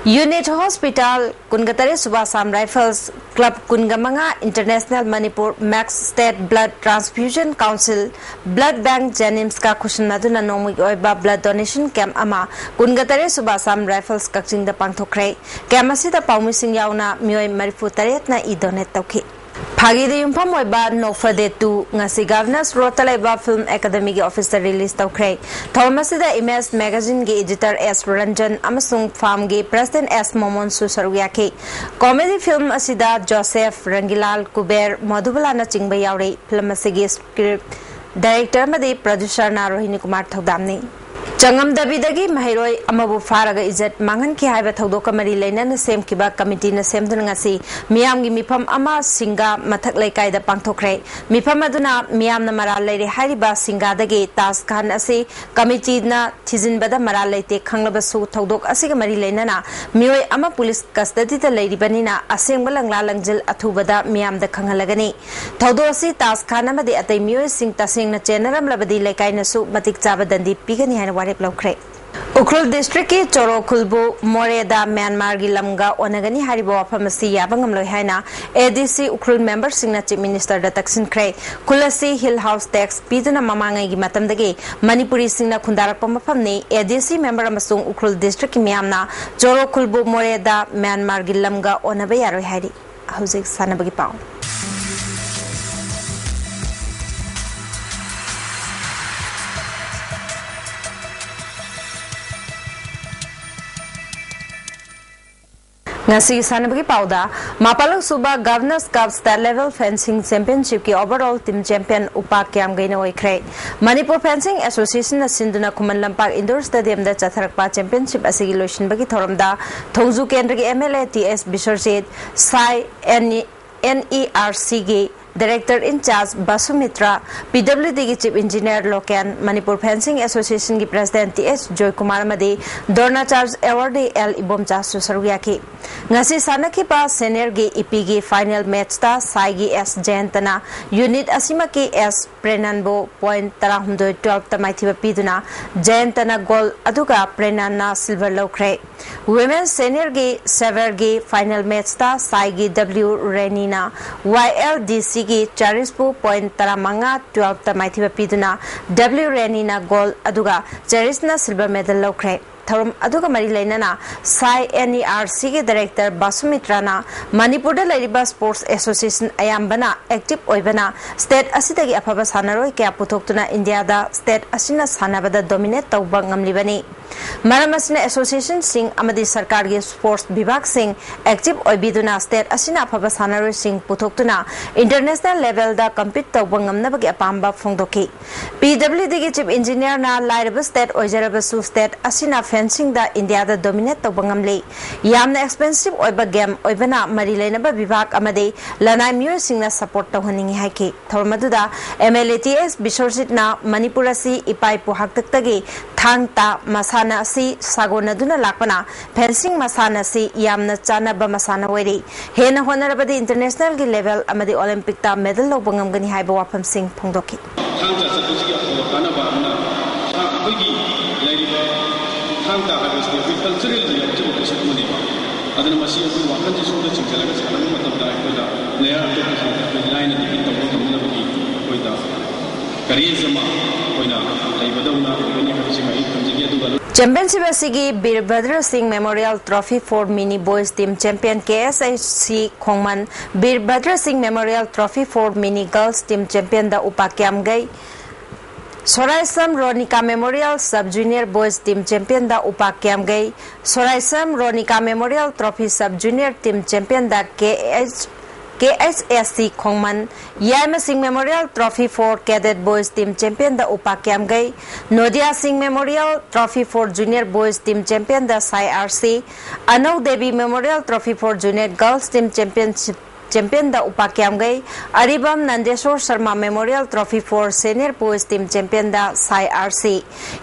Unit Hospital, ꯀꯨꯟꯒ ꯇꯔꯦꯠ ꯁꯨꯕ Assam Rifles, Club ꯀꯨꯟꯒ ꯃꯉꯥ, International Manipur Max State Blood Transfusion Council, Blood Bank, JNIMS ꯀ ꯈꯨꯠꯁꯝꯅꯗꯨꯅ ꯅꯣꯡꯃꯒꯤ ꯑꯣꯏꯕ blood donation camp ꯑꯃ ꯀꯨꯟꯒ ꯇꯔꯦꯠ ꯁꯨꯕ Assam Rifles ꯀꯛꯆꯤꯡꯗ ꯄꯥꯡꯊꯣꯛꯈ꯭ꯔꯦ꯫ Camp ꯑꯁꯤꯗ ꯄꯥꯎꯃꯤꯁꯤꯡ ꯌꯥꯎꯅ ꯃꯤꯑꯣꯏ ꯃꯔꯤꯐꯨ ꯇꯔꯦꯠꯅ ꯏ donate ꯇꯧꯈꯤ꯫ ꯐꯥꯒꯤꯗ ꯌꯨꯝꯐꯝ ꯑꯣꯏꯕ ꯅꯣꯛꯐꯗꯦ ꯇꯨ ꯉꯁꯤ Governors Road ꯇ ꯂꯩꯕ Film Academy ꯒꯤ office ꯇ release ꯇꯧꯈ꯭ꯔꯦ꯫ ꯊꯧꯔꯝ ꯑꯁꯤꯗ Image Magazine ꯒꯤ editor S ꯔꯟꯖꯟ ꯑꯃꯁꯨꯡ Film ꯒꯤ president S ꯃꯣꯃꯣꯟꯁꯨ ꯁꯔꯨꯛ ꯌꯥꯈꯤ꯫ Comedy film ꯑꯁꯤꯗ ꯖꯣꯁꯦꯐ, ꯔꯪꯒꯤꯂꯥꯜ, ꯀꯨꯕꯦꯔ, ꯃꯙꯨꯕꯂꯥꯅꯆꯤꯡꯕ ꯌꯥꯎꯔꯤ꯫ Film ꯑꯁꯤꯒꯤ script, director ꯑꯃꯗꯤ producer ꯅ ꯔꯣꯍꯤꯅꯤ ꯀꯨꯃꯥꯔ ꯊꯧꯗꯥꯝꯅꯤ꯫ ꯆꯉꯝꯗꯕꯤꯗꯒꯤ ꯃꯍꯩꯔꯣꯏ ꯑꯃꯕꯨ ꯐꯥꯔꯒ ꯏꯖꯠ ꯃꯥꯡꯍꯟꯈꯤ ꯍꯥꯏꯕ ꯊꯧꯗꯣꯛꯀ ꯃꯔꯤ ꯂꯩꯅꯅ ꯁꯦꯝꯈꯤꯕ committee ꯅ ꯁꯦꯝꯗꯨꯅ ꯉꯁꯤ ꯃꯤꯌꯥꯝꯒꯤ ꯃꯤꯐꯝ ꯑꯃ ꯁꯤꯡꯒꯥ ꯃꯊꯛ ꯂꯩꯀꯥꯏꯗ ꯄꯥꯡꯊꯣꯛꯈ꯭ꯔꯦ꯫ ꯃꯤꯐꯝ ꯑꯗꯨꯅ ꯃꯤꯌꯥꯝꯅ ꯃꯔꯥꯜ ꯂꯩꯔꯦ ꯍꯥꯏꯔꯤꯕ ꯁꯤꯡꯒꯥꯗꯒꯤ ꯇꯥꯖ ꯈꯥꯟ ꯑꯁꯤ committee ꯅ ꯊꯤꯖꯤꯟꯕꯗ ꯃꯔꯥꯜ ꯂꯩꯇꯦ ꯈꯪꯂꯕꯁꯨ, ꯊꯧꯗꯣꯛ ꯑꯁꯤꯒ ꯃꯔꯤ ꯂꯩꯅꯅ ꯃꯤꯑꯣꯏ ꯑꯃ police custody ꯗ ꯂꯩꯔꯤꯕꯅꯤꯅ ꯑꯁꯦꯡꯕ ꯂꯪꯂꯥ ꯂꯪꯖꯤꯜ ꯑꯊꯨꯕꯗ ꯃꯤꯌꯥꯝꯗ ꯈꯪꯍꯜꯂꯒꯅꯤ꯫ ꯊꯧꯗꯣꯛ ꯑꯁꯤ ꯇꯥꯖ ꯈꯥꯟ ꯑꯃꯗꯤ ꯑꯇꯩ ꯃꯤꯑꯣꯏꯁꯤꯡ ꯇꯁꯦꯡꯅ ꯆꯦꯟꯅꯔꯝꯂꯕꯗꯤ ꯂꯩꯀꯥꯏꯅꯁꯨ ꯃꯇꯤꯛ ꯆꯥꯕ ꯗꯟꯗꯤ ꯄꯤꯒꯅꯤ ꯍꯥꯏꯅ ꯋꯥꯔꯦꯞ ꯂꯧꯈ꯭ꯔꯦ꯫ ꯎꯈ꯭ꯔꯨꯜ district ꯀꯤ ꯆꯣꯔꯣ ꯈꯨꯜꯕꯨ ꯃꯣꯔꯦꯗ ꯃ꯭ꯌꯥꯟꯃꯥꯔꯒꯤ ꯂꯝꯒ ꯑꯣꯟꯅꯒꯅꯤ ꯍꯥꯏꯔꯤꯕ ꯋꯥꯐꯝ ꯑꯁꯤ ꯌꯥꯕ ꯉꯝꯂꯣꯏ ꯍꯥꯏꯅ A D C Ukhrul member ꯁꯤꯡꯅ Chief Minister ꯗ ꯇꯛꯁꯤꯟꯈ꯭ꯔꯦ꯫ ꯈꯨꯜ ꯑꯁꯤ Hill House tax ꯄꯤꯗꯨꯅ ꯃꯃꯥꯡꯉꯩꯒꯤ ꯃꯇꯝꯗꯒꯤ ꯃꯅꯤꯄꯨꯔꯤꯁꯤꯡꯅ ꯈꯨꯟꯗꯥꯔꯛꯄ ꯃꯐꯝꯅꯤ꯫ A D C member ꯑꯃꯁꯨꯡ ꯎꯈ꯭ꯔꯨꯜ district ꯀꯤ ꯃꯤꯌꯥꯝꯅ ꯆꯣꯔꯣ ꯈꯨꯜꯕꯨ ꯃꯣꯔꯦꯗ ꯃ꯭ꯌꯥꯟꯃꯥꯔꯒꯤ ꯂꯝꯒ ꯑꯣꯟꯅꯕ ꯌꯥꯔꯣꯏ ꯍꯥꯏꯔꯤ꯫ ꯍꯧꯖꯤꯛ ꯁꯥꯟꯅꯕꯒꯤ ꯄꯥꯎ꯫ ꯉꯁꯤꯒꯤ ꯁꯥꯟꯅꯕꯒꯤ ꯄꯥꯎꯗ, ꯃꯥꯄꯜꯂꯛ ꯁꯨꯕ Governors Cup State Level Fencing Championship ꯀꯤ overall team champion ꯎꯄꯥꯛ ꯀ꯭ꯌꯥꯝꯒꯩꯅ ꯑꯣꯏꯈ꯭ꯔꯦ꯫ ꯃꯅꯤꯄꯨꯔ Fencing Association ꯅ ꯁꯤꯟꯗꯨꯅ ꯈꯨꯃꯟ ꯂꯝꯄꯥꯛ indoor stadium ꯗ ꯆꯠꯊꯔꯛꯄ championship ꯑꯁꯤꯒꯤ ꯂꯣꯏꯁꯤꯟꯕꯒꯤ ꯊꯧꯔꯝꯗ ꯊꯣꯡꯖꯨ ꯀꯦꯟꯗ꯭ꯔꯒꯤ M L A T S Biswajit, ꯁꯥꯏ, N E R C ꯒꯤ Director in charge Basumitra, P W ꯗꯤꯒꯤ Chief Engineer Loken, Manipur Fencing Associationꯒꯤ President ꯇꯤ ꯑꯩꯆ ꯖꯣꯏꯀꯨꯃꯥꯔ ꯑꯃꯗꯤ Dronacharge Awardee ꯑꯦꯜ ꯏꯕꯣꯝꯆꯥꯁꯨ ꯁꯔꯨꯛ ꯌꯥꯈꯤ꯫ ꯉꯁꯤ ꯁꯥꯟꯅꯈꯤꯕ seniorꯒꯤ ꯏꯄꯤꯒꯤ final matchꯇ ꯁꯥꯏꯒꯤ ꯑꯦꯁ ꯖꯌꯟꯇꯅ unit ꯑꯁꯤꯃꯛꯀꯤ ꯑꯦꯁ ꯄ꯭ꯔꯦꯅꯟꯕꯨ point ꯇꯔꯥꯍꯨꯝꯗꯣꯏ twelveꯇ ꯃꯥꯏꯊꯤꯕ ꯄꯤꯗꯨꯅ ꯖꯌꯟꯇꯅ gold ꯑꯗꯨꯒ ꯄ꯭ꯔꯦꯅꯟꯅ silver ꯂꯧꯈ꯭ꯔꯦ꯫ Women seniorꯒꯤ sevierꯒꯤ final matchꯇ ꯁꯥꯏꯒꯤ ꯗꯕ꯭ꯂꯤꯎ ꯔꯦꯅꯤꯅ ꯋꯥꯏ ꯑꯦꯜ ꯗꯤ ꯁꯤꯒꯤ ꯆꯥꯔꯤꯁꯄꯨ point ꯇꯔꯥꯃꯉꯥ twelveꯇ ꯃꯥꯏꯊꯤꯕ ꯄꯤꯗꯨꯅ ꯗꯕ꯭ꯂꯤꯎ ꯔꯦꯅꯤꯅ gold ꯑꯗꯨꯒ ꯆꯥꯔꯤꯁꯅ silver medal ꯂꯧꯈ꯭ꯔꯦ꯫ ꯊꯧꯔꯝ ꯑꯗꯨꯒ ꯃꯔꯤ ꯂꯩꯅꯅ ꯁꯥꯏ ꯑꯦꯟ ꯏ ꯑꯥꯔ ꯁꯤꯒꯤ Director ꯕꯥꯁꯨꯃꯤꯇ꯭ꯔꯅ ꯃꯅꯤꯄꯨꯔꯗ ꯂꯩꯔꯤꯕ sports association ꯑꯌꯥꯝꯕꯅ active ꯑꯣꯏꯕꯅ state ꯑꯁꯤꯗꯒꯤ ꯑꯐꯕ ꯁꯥꯟꯅꯔꯣꯏ ꯀꯌꯥ ꯄꯨꯊꯣꯛꯇꯨꯅ ꯏꯟꯗꯤꯌꯥꯗ state ꯑꯁꯤꯅ ꯁꯥꯟꯅꯕꯗ dominate ꯇꯧꯕ ꯉꯝꯂꯤꯕꯅꯤ꯫ ꯃꯔꯝ ꯑꯁꯤꯅ associationꯁꯤꯡ ꯑꯃꯗꯤ ꯁꯔꯀꯥꯔꯒꯤ sports ꯕꯤꯚꯥꯒꯁꯤꯡ active ꯑꯣꯏꯕꯤꯗꯨꯅ state ꯑꯁꯤꯅ ꯑꯐꯕ ꯁꯥꯟꯅꯔꯣꯏꯁꯤꯡ ꯄꯨꯊꯣꯛꯇꯨꯅ international levelꯗ compete ꯇꯧꯕ ꯉꯝꯅꯕꯒꯤ ꯑꯄꯥꯝꯕ ꯐꯣꯡꯗꯣꯛꯈꯤ꯫ ꯄꯤ ꯗꯕ꯭ꯂꯤꯎ ꯗꯤꯒꯤ Chief Engineerꯅ ꯂꯥꯏꯔꯕ state ꯑꯣꯏꯖꯔꯕꯁꯨ state ꯑꯁꯤꯅ fencingꯗ ꯏꯟꯗꯤꯌꯥꯗ dominate ꯇꯧꯕ ꯉꯝꯂꯤ꯫ ꯌꯥꯝꯅ expensive ꯑꯣꯏꯕ game ꯑꯣꯏꯕꯅ ꯃꯔꯤ ꯂꯩꯅꯕ ꯕꯤꯚꯥꯒ ꯑꯃꯗꯤ ꯂꯅꯥꯏ ꯃꯤꯑꯣꯏꯁꯤꯡꯅ support ꯇꯧꯍꯟꯅꯤꯡꯏ ꯍꯥꯏꯈꯤ꯫ ꯊꯧꯔꯝ ꯑꯗꯨꯗ ꯑꯦꯝ ꯑꯦꯜ ꯑꯦ ꯇꯤ ꯑꯦꯁ ꯕꯤꯁ꯭ꯋꯖꯤꯠꯅ ꯃꯅꯤꯄꯨꯔ ꯑꯁꯤ ꯏꯄꯥ ꯏꯄꯨ ꯍꯥꯛꯇꯛꯇꯒꯤ ꯊꯥꯡ ꯇꯥ ꯃꯁꯥꯟꯅ ꯑꯁꯤ ꯁꯥꯒꯣꯟꯅꯗꯨꯅ ꯂꯥꯛꯄꯅ fencing ꯃꯁꯥꯟꯅ ꯑꯁꯤ ꯌꯥꯝꯅ ꯆꯥꯟꯅꯕ ꯃꯁꯥꯟꯅ ꯑꯣꯏꯔꯤ꯫ ꯍꯦꯟꯅ ꯍꯣꯠꯅꯔꯕꯗꯤ internationalꯒꯤ level ꯑꯃꯗꯤ Olympic medal ꯂꯧꯕ ꯉꯝꯒꯅꯤ ꯍꯥꯏꯕ ꯋꯥꯐꯝꯁꯤꯡ ꯐꯣꯡꯗꯣꯛꯈꯤ꯫ ꯊꯥꯡ ꯇꯥ ꯆꯠꯄꯁꯤꯒꯤ ꯑꯐꯕ ꯀꯥꯟꯅꯕ ꯑꯃꯅ ꯊꯥꯡ-, ꯑꯩꯈꯣꯏꯒꯤ ꯂꯩꯔꯤꯕ ꯊꯥꯡ ꯇꯥ ꯍꯥꯏꯕꯁꯤꯗꯤ ꯑꯩꯈꯣꯏ culturalꯒꯤ ꯌꯥꯎꯖꯕ ꯄꯣꯠꯁꯛ ꯑꯃꯅꯦꯕ꯫ ꯑꯗꯨꯅ ꯃꯁꯤ ꯑꯩꯈꯣꯏ ꯋꯥꯈꯜꯁꯦ ꯁꯣꯝꯗ ꯆꯤꯡꯁꯤꯜꯂꯒ ꯁꯥꯟꯅꯕ ꯃꯇꯝꯗ ꯑꯩꯈꯣꯏꯗ player ꯑꯇꯣꯞꯄꯁꯤꯡ ꯑꯩꯈꯣꯏ ꯂꯥꯏꯅ defeat ꯇꯧꯕ ꯉꯝꯅꯕꯒꯤ ꯑꯩꯈꯣꯏꯗ courage ꯑꯃ ꯑꯩꯈꯣꯏꯅ ꯂꯩꯕꯗꯧꯅ ꯑꯣꯏꯒꯅꯤ ꯍꯥꯏꯕꯁꯤꯃ ꯑꯩ ꯊꯝꯖꯒꯦ꯫ ꯑꯗꯨꯒ Championship ꯑꯁꯤꯒꯤ ꯕꯤꯔ ꯚꯗ꯭ꯔ ꯁꯤꯡ Memorial Trophy for Mini Boys Team Champion K S H C Khongman, ꯕꯤꯔ ꯚꯗ꯭ꯔ ꯁꯤꯡ Memorial Trophy for Mini Girls Team Championꯗ ꯎꯄꯥ Kyamgei, Soraisam Ronika Memorial Sub Junior Boys Team Championꯗ ꯎꯄꯥ Kyamgei, Soraisam Ronika Memorial Trophy Sub Junior Team Championꯗ K H, K H S C Khongman, ꯌꯥꯏꯃꯁꯤꯡ Memorial Trophy for Cadet Boys Team Championꯗ ꯎꯄꯥ ꯀ꯭ꯌꯥꯝꯒꯩ, ꯅꯣꯗꯤꯌꯥꯁꯤꯡ Memorial Trophy for Junior Boys Team Championꯗ SAI R ꯁꯤ, ꯑꯅꯧ Devi Memorial Trophy for Junior Girls Team Championship championꯗ ꯎꯄꯥꯛ ꯀ꯭ꯌꯥꯝꯒꯩ, ꯑꯔꯤꯕꯝ ꯅꯟꯗꯦꯁꯣꯔ Sharma Memorial Trophy for Senior Boys team championꯗ SAI R C,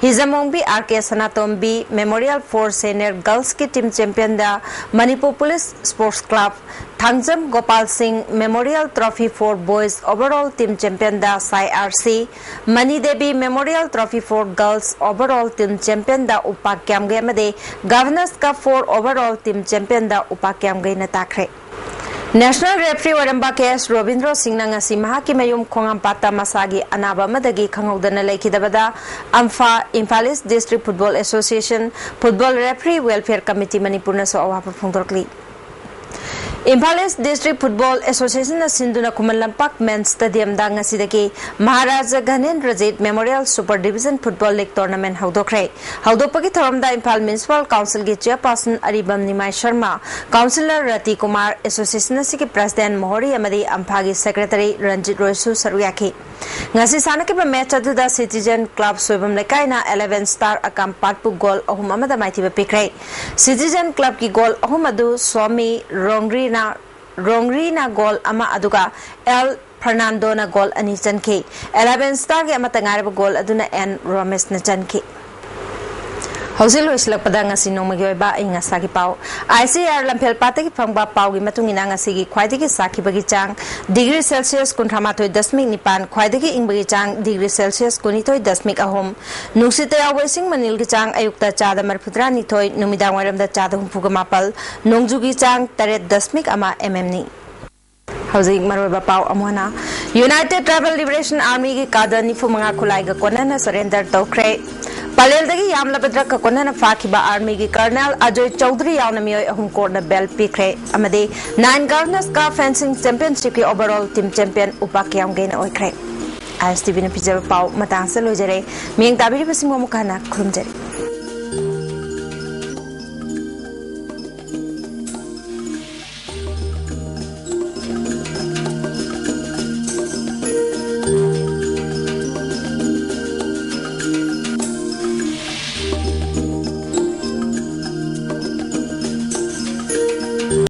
Hijamongbi R K Sanatombi Memorial for Senior Girlsꯀꯤ team championꯗ Manipur police Sports Club, Thangjam Gopal Singh Memorial Trophy for Boys overall team championꯗ SAI R C, Mani Devi Memorial Trophy for Girls overall team championꯗ ꯎꯄꯥꯛ ꯀ꯭ꯌꯥꯝꯒꯩ ꯑꯃꯗꯤ Governor's Cup for overall team championꯗ ꯎꯄꯥꯛ ꯀ꯭ꯌꯥꯝꯒꯩꯅ ꯇꯥꯈ꯭ꯔꯦ꯫ National referee ꯑꯣꯏꯔꯝꯕ ꯀꯦ ꯑꯦꯁ ꯔꯣꯕꯤꯟꯗ꯭ꯔꯣ ꯁꯤꯡꯅ ꯉꯁꯤ ꯃꯍꯥꯛꯀꯤ ꯃꯌꯨꯝ ꯈꯣꯡꯍꯥꯝꯄꯥꯠꯇ ꯃꯁꯥꯒꯤ ꯑꯅꯥꯕ ꯑꯃꯗꯒꯤ ꯈꯪꯍꯧꯗꯅ ꯂꯩꯈꯤꯗꯕꯗ ꯑꯝꯐꯥ, Imphal East District Football Association Football Referee Welfare Committee ꯃꯅꯤꯄꯨꯔꯅꯁꯨ ꯑꯋꯥꯕ ꯐꯣꯡꯗꯣꯔꯛꯂꯤ꯫ Imphal East District Football Associationꯅ ꯁꯤꯟꯗꯨꯅ ꯈꯨꯃꯟ ꯂꯝꯄꯥꯛ ꯃꯦꯟ ꯁ꯭ꯇꯦꯗꯤꯌꯝꯗ ꯉꯁꯤꯗꯒꯤ Maharaja ꯘꯅꯦꯟꯗ꯭ꯔꯖꯤꯠ Memorial Super Division Football League Tournament ꯍꯧꯗꯣꯛꯈ꯭ꯔꯦ꯫ ꯍꯧꯗꯣꯛꯄꯒꯤ ꯊꯧꯔꯝꯗ ꯏꯝꯐꯥꯜ Municipal Councilꯒꯤ Chairperson ꯑꯔꯤꯕꯝ ꯅꯤꯃꯥꯏ ꯁꯔꯃ, Councillor ꯔꯇꯤ ꯀꯨꯃꯥꯔ, Association ꯑꯁꯤꯒꯤ President ꯃꯣꯍꯣꯔꯤ ꯑꯃꯗꯤ ꯑꯝꯐꯥꯒꯤ Secretary ꯔꯟꯖꯤꯠ ꯔꯣꯏꯁꯨ ꯁꯔꯨꯛ ꯌꯥꯈꯤ꯫ ꯉꯁꯤ ꯁꯥꯟꯅꯈꯤꯕ match ꯑꯗꯨꯗ Citizen Club Soibam ꯂꯩꯀꯥꯏꯅ Eleven Star ꯑꯀꯥꯝꯄꯥꯠꯄꯨ goal ꯑꯍꯨꯝ ꯑꯃꯗ ꯃꯥꯏꯊꯤꯕ ꯄꯤꯈ꯭ꯔꯦ꯫ Citizen Clubꯀꯤ goal ꯑꯍꯨꯝ ꯑꯗꯨ ꯁ꯭ꯋꯥꯃꯤ ꯔꯣꯡꯔꯤꯅ, ꯔꯣꯡꯔꯤꯅ goal ꯑꯃ, ꯑꯗꯨꯒ ꯑꯦꯜ ꯐꯔꯅꯥꯟꯗꯣꯅ goal ꯑꯅꯤ ꯆꯟꯈꯤ꯫ Eleven Starꯒꯤ ꯑꯃꯠꯇ ꯉꯥꯏꯔꯕ goal ꯑꯗꯨꯅ ꯑꯦꯟ ꯔꯣꯃꯦꯁꯅ ꯆꯟꯈꯤ꯫ ꯍꯧꯖꯤꯛ ꯂꯣꯏꯁꯤꯜꯂꯛꯄꯗ ꯉꯁꯤ ꯅꯣꯡꯃꯒꯤ ꯑꯣꯏꯕ ꯑꯏꯪ ꯑꯁꯥꯒꯤ ꯄꯥꯎ꯫ ꯑꯥꯏ ꯁꯤ ꯑꯥꯔ ꯂꯝꯐꯦꯜ ꯄꯥꯠꯇꯒꯤ ꯐꯪꯕ ꯄꯥꯎꯒꯤ ꯃꯇꯨꯡ ꯏꯟꯅ ꯉꯁꯤꯒꯤ ꯈ꯭ꯋꯥꯏꯗꯒꯤ ꯁꯥꯈꯤꯕꯒꯤ ꯆꯥꯡ degree Celsius ꯀꯨꯟꯊ꯭ꯔꯥ ꯃꯥꯊꯣꯏ ꯗꯁꯃꯤꯛ ꯅꯤꯄꯥꯟ, ꯈ꯭ꯋꯥꯏꯗꯒꯤ ꯏꯪꯕꯒꯤ ꯆꯥꯡ degree Celsius ꯀꯨꯟꯅꯤꯊꯣꯏ ꯗꯁꯃꯤꯛ ꯑꯍꯨꯝ, ꯅꯨꯡꯁꯤꯠꯇ ꯌꯥꯎꯕ ꯏꯁꯤꯡ ꯃꯅꯤꯜꯒꯤ ꯆꯥꯡ ꯑꯌꯨꯛꯇ ꯆꯥꯗ ꯃꯔꯤꯐꯨ ꯇꯔꯥꯅꯤꯊꯣꯏ, ꯅꯨꯃꯤꯗꯥꯡ ꯋꯥꯏꯔꯝꯗ ꯆꯥꯗ ꯍꯨꯝꯐꯨꯒ ꯃꯥꯄꯜ, ꯅꯣꯡꯖꯨꯒꯤ ꯆꯥꯡ ꯇꯔꯦꯠ ꯗꯁꯃꯤꯛ ꯑꯃ ꯑꯦꯝ ꯑꯦꯝꯅꯤ꯫ ꯍꯧꯖꯤꯛ ꯃꯔꯨꯑꯣꯏꯕ ꯄꯥꯎ ꯑꯃꯨꯛ ꯍꯟꯅ꯫ United Tribal Liberation Armyꯒꯤ cadre ꯅꯤꯐꯨ ꯃꯉꯥ ꯈꯨꯠꯂꯥꯏꯒ ꯀꯣꯟꯅꯅ surrender ꯇꯧꯈ꯭ꯔꯦ꯫ ꯄꯂꯦꯜꯗꯒꯤ ꯌꯥꯝꯂꯕ drugꯀ ꯀꯣꯟꯅꯅ ꯐꯥꯈꯤꯕ armyꯒꯤ colonel ꯑꯖꯣꯏ ꯆꯧꯙꯨꯔꯤ ꯌꯥꯎꯅ ꯃꯤꯑꯣꯏ ꯑꯍꯨꯝ courtꯅ bail ꯄꯤꯈ꯭ꯔꯦ꯫ ꯑꯃꯗꯤ nine Governor's Cup Fencing Championshipꯀꯤ overall team champion ꯎꯄꯥꯛ ꯀ꯭ꯌꯥꯝꯒꯩꯅ ꯑꯣꯏꯈ꯭ꯔꯦ꯫ ꯑꯥꯏ ꯑꯦꯁ ꯇꯤ ꯚꯤꯅ ꯄꯤꯖꯕ ꯄꯥꯎ ꯃꯇꯥꯡ ꯑꯁꯤꯗ ꯂꯣꯏꯖꯔꯦ꯫ ꯃꯤꯠꯌꯦꯡ ꯇꯥꯕꯤꯔꯤꯕꯁꯤꯡꯕꯨ ꯑꯃꯨꯛ ꯍꯟꯅ ꯈꯨꯔꯨꯝꯖꯔꯤ꯫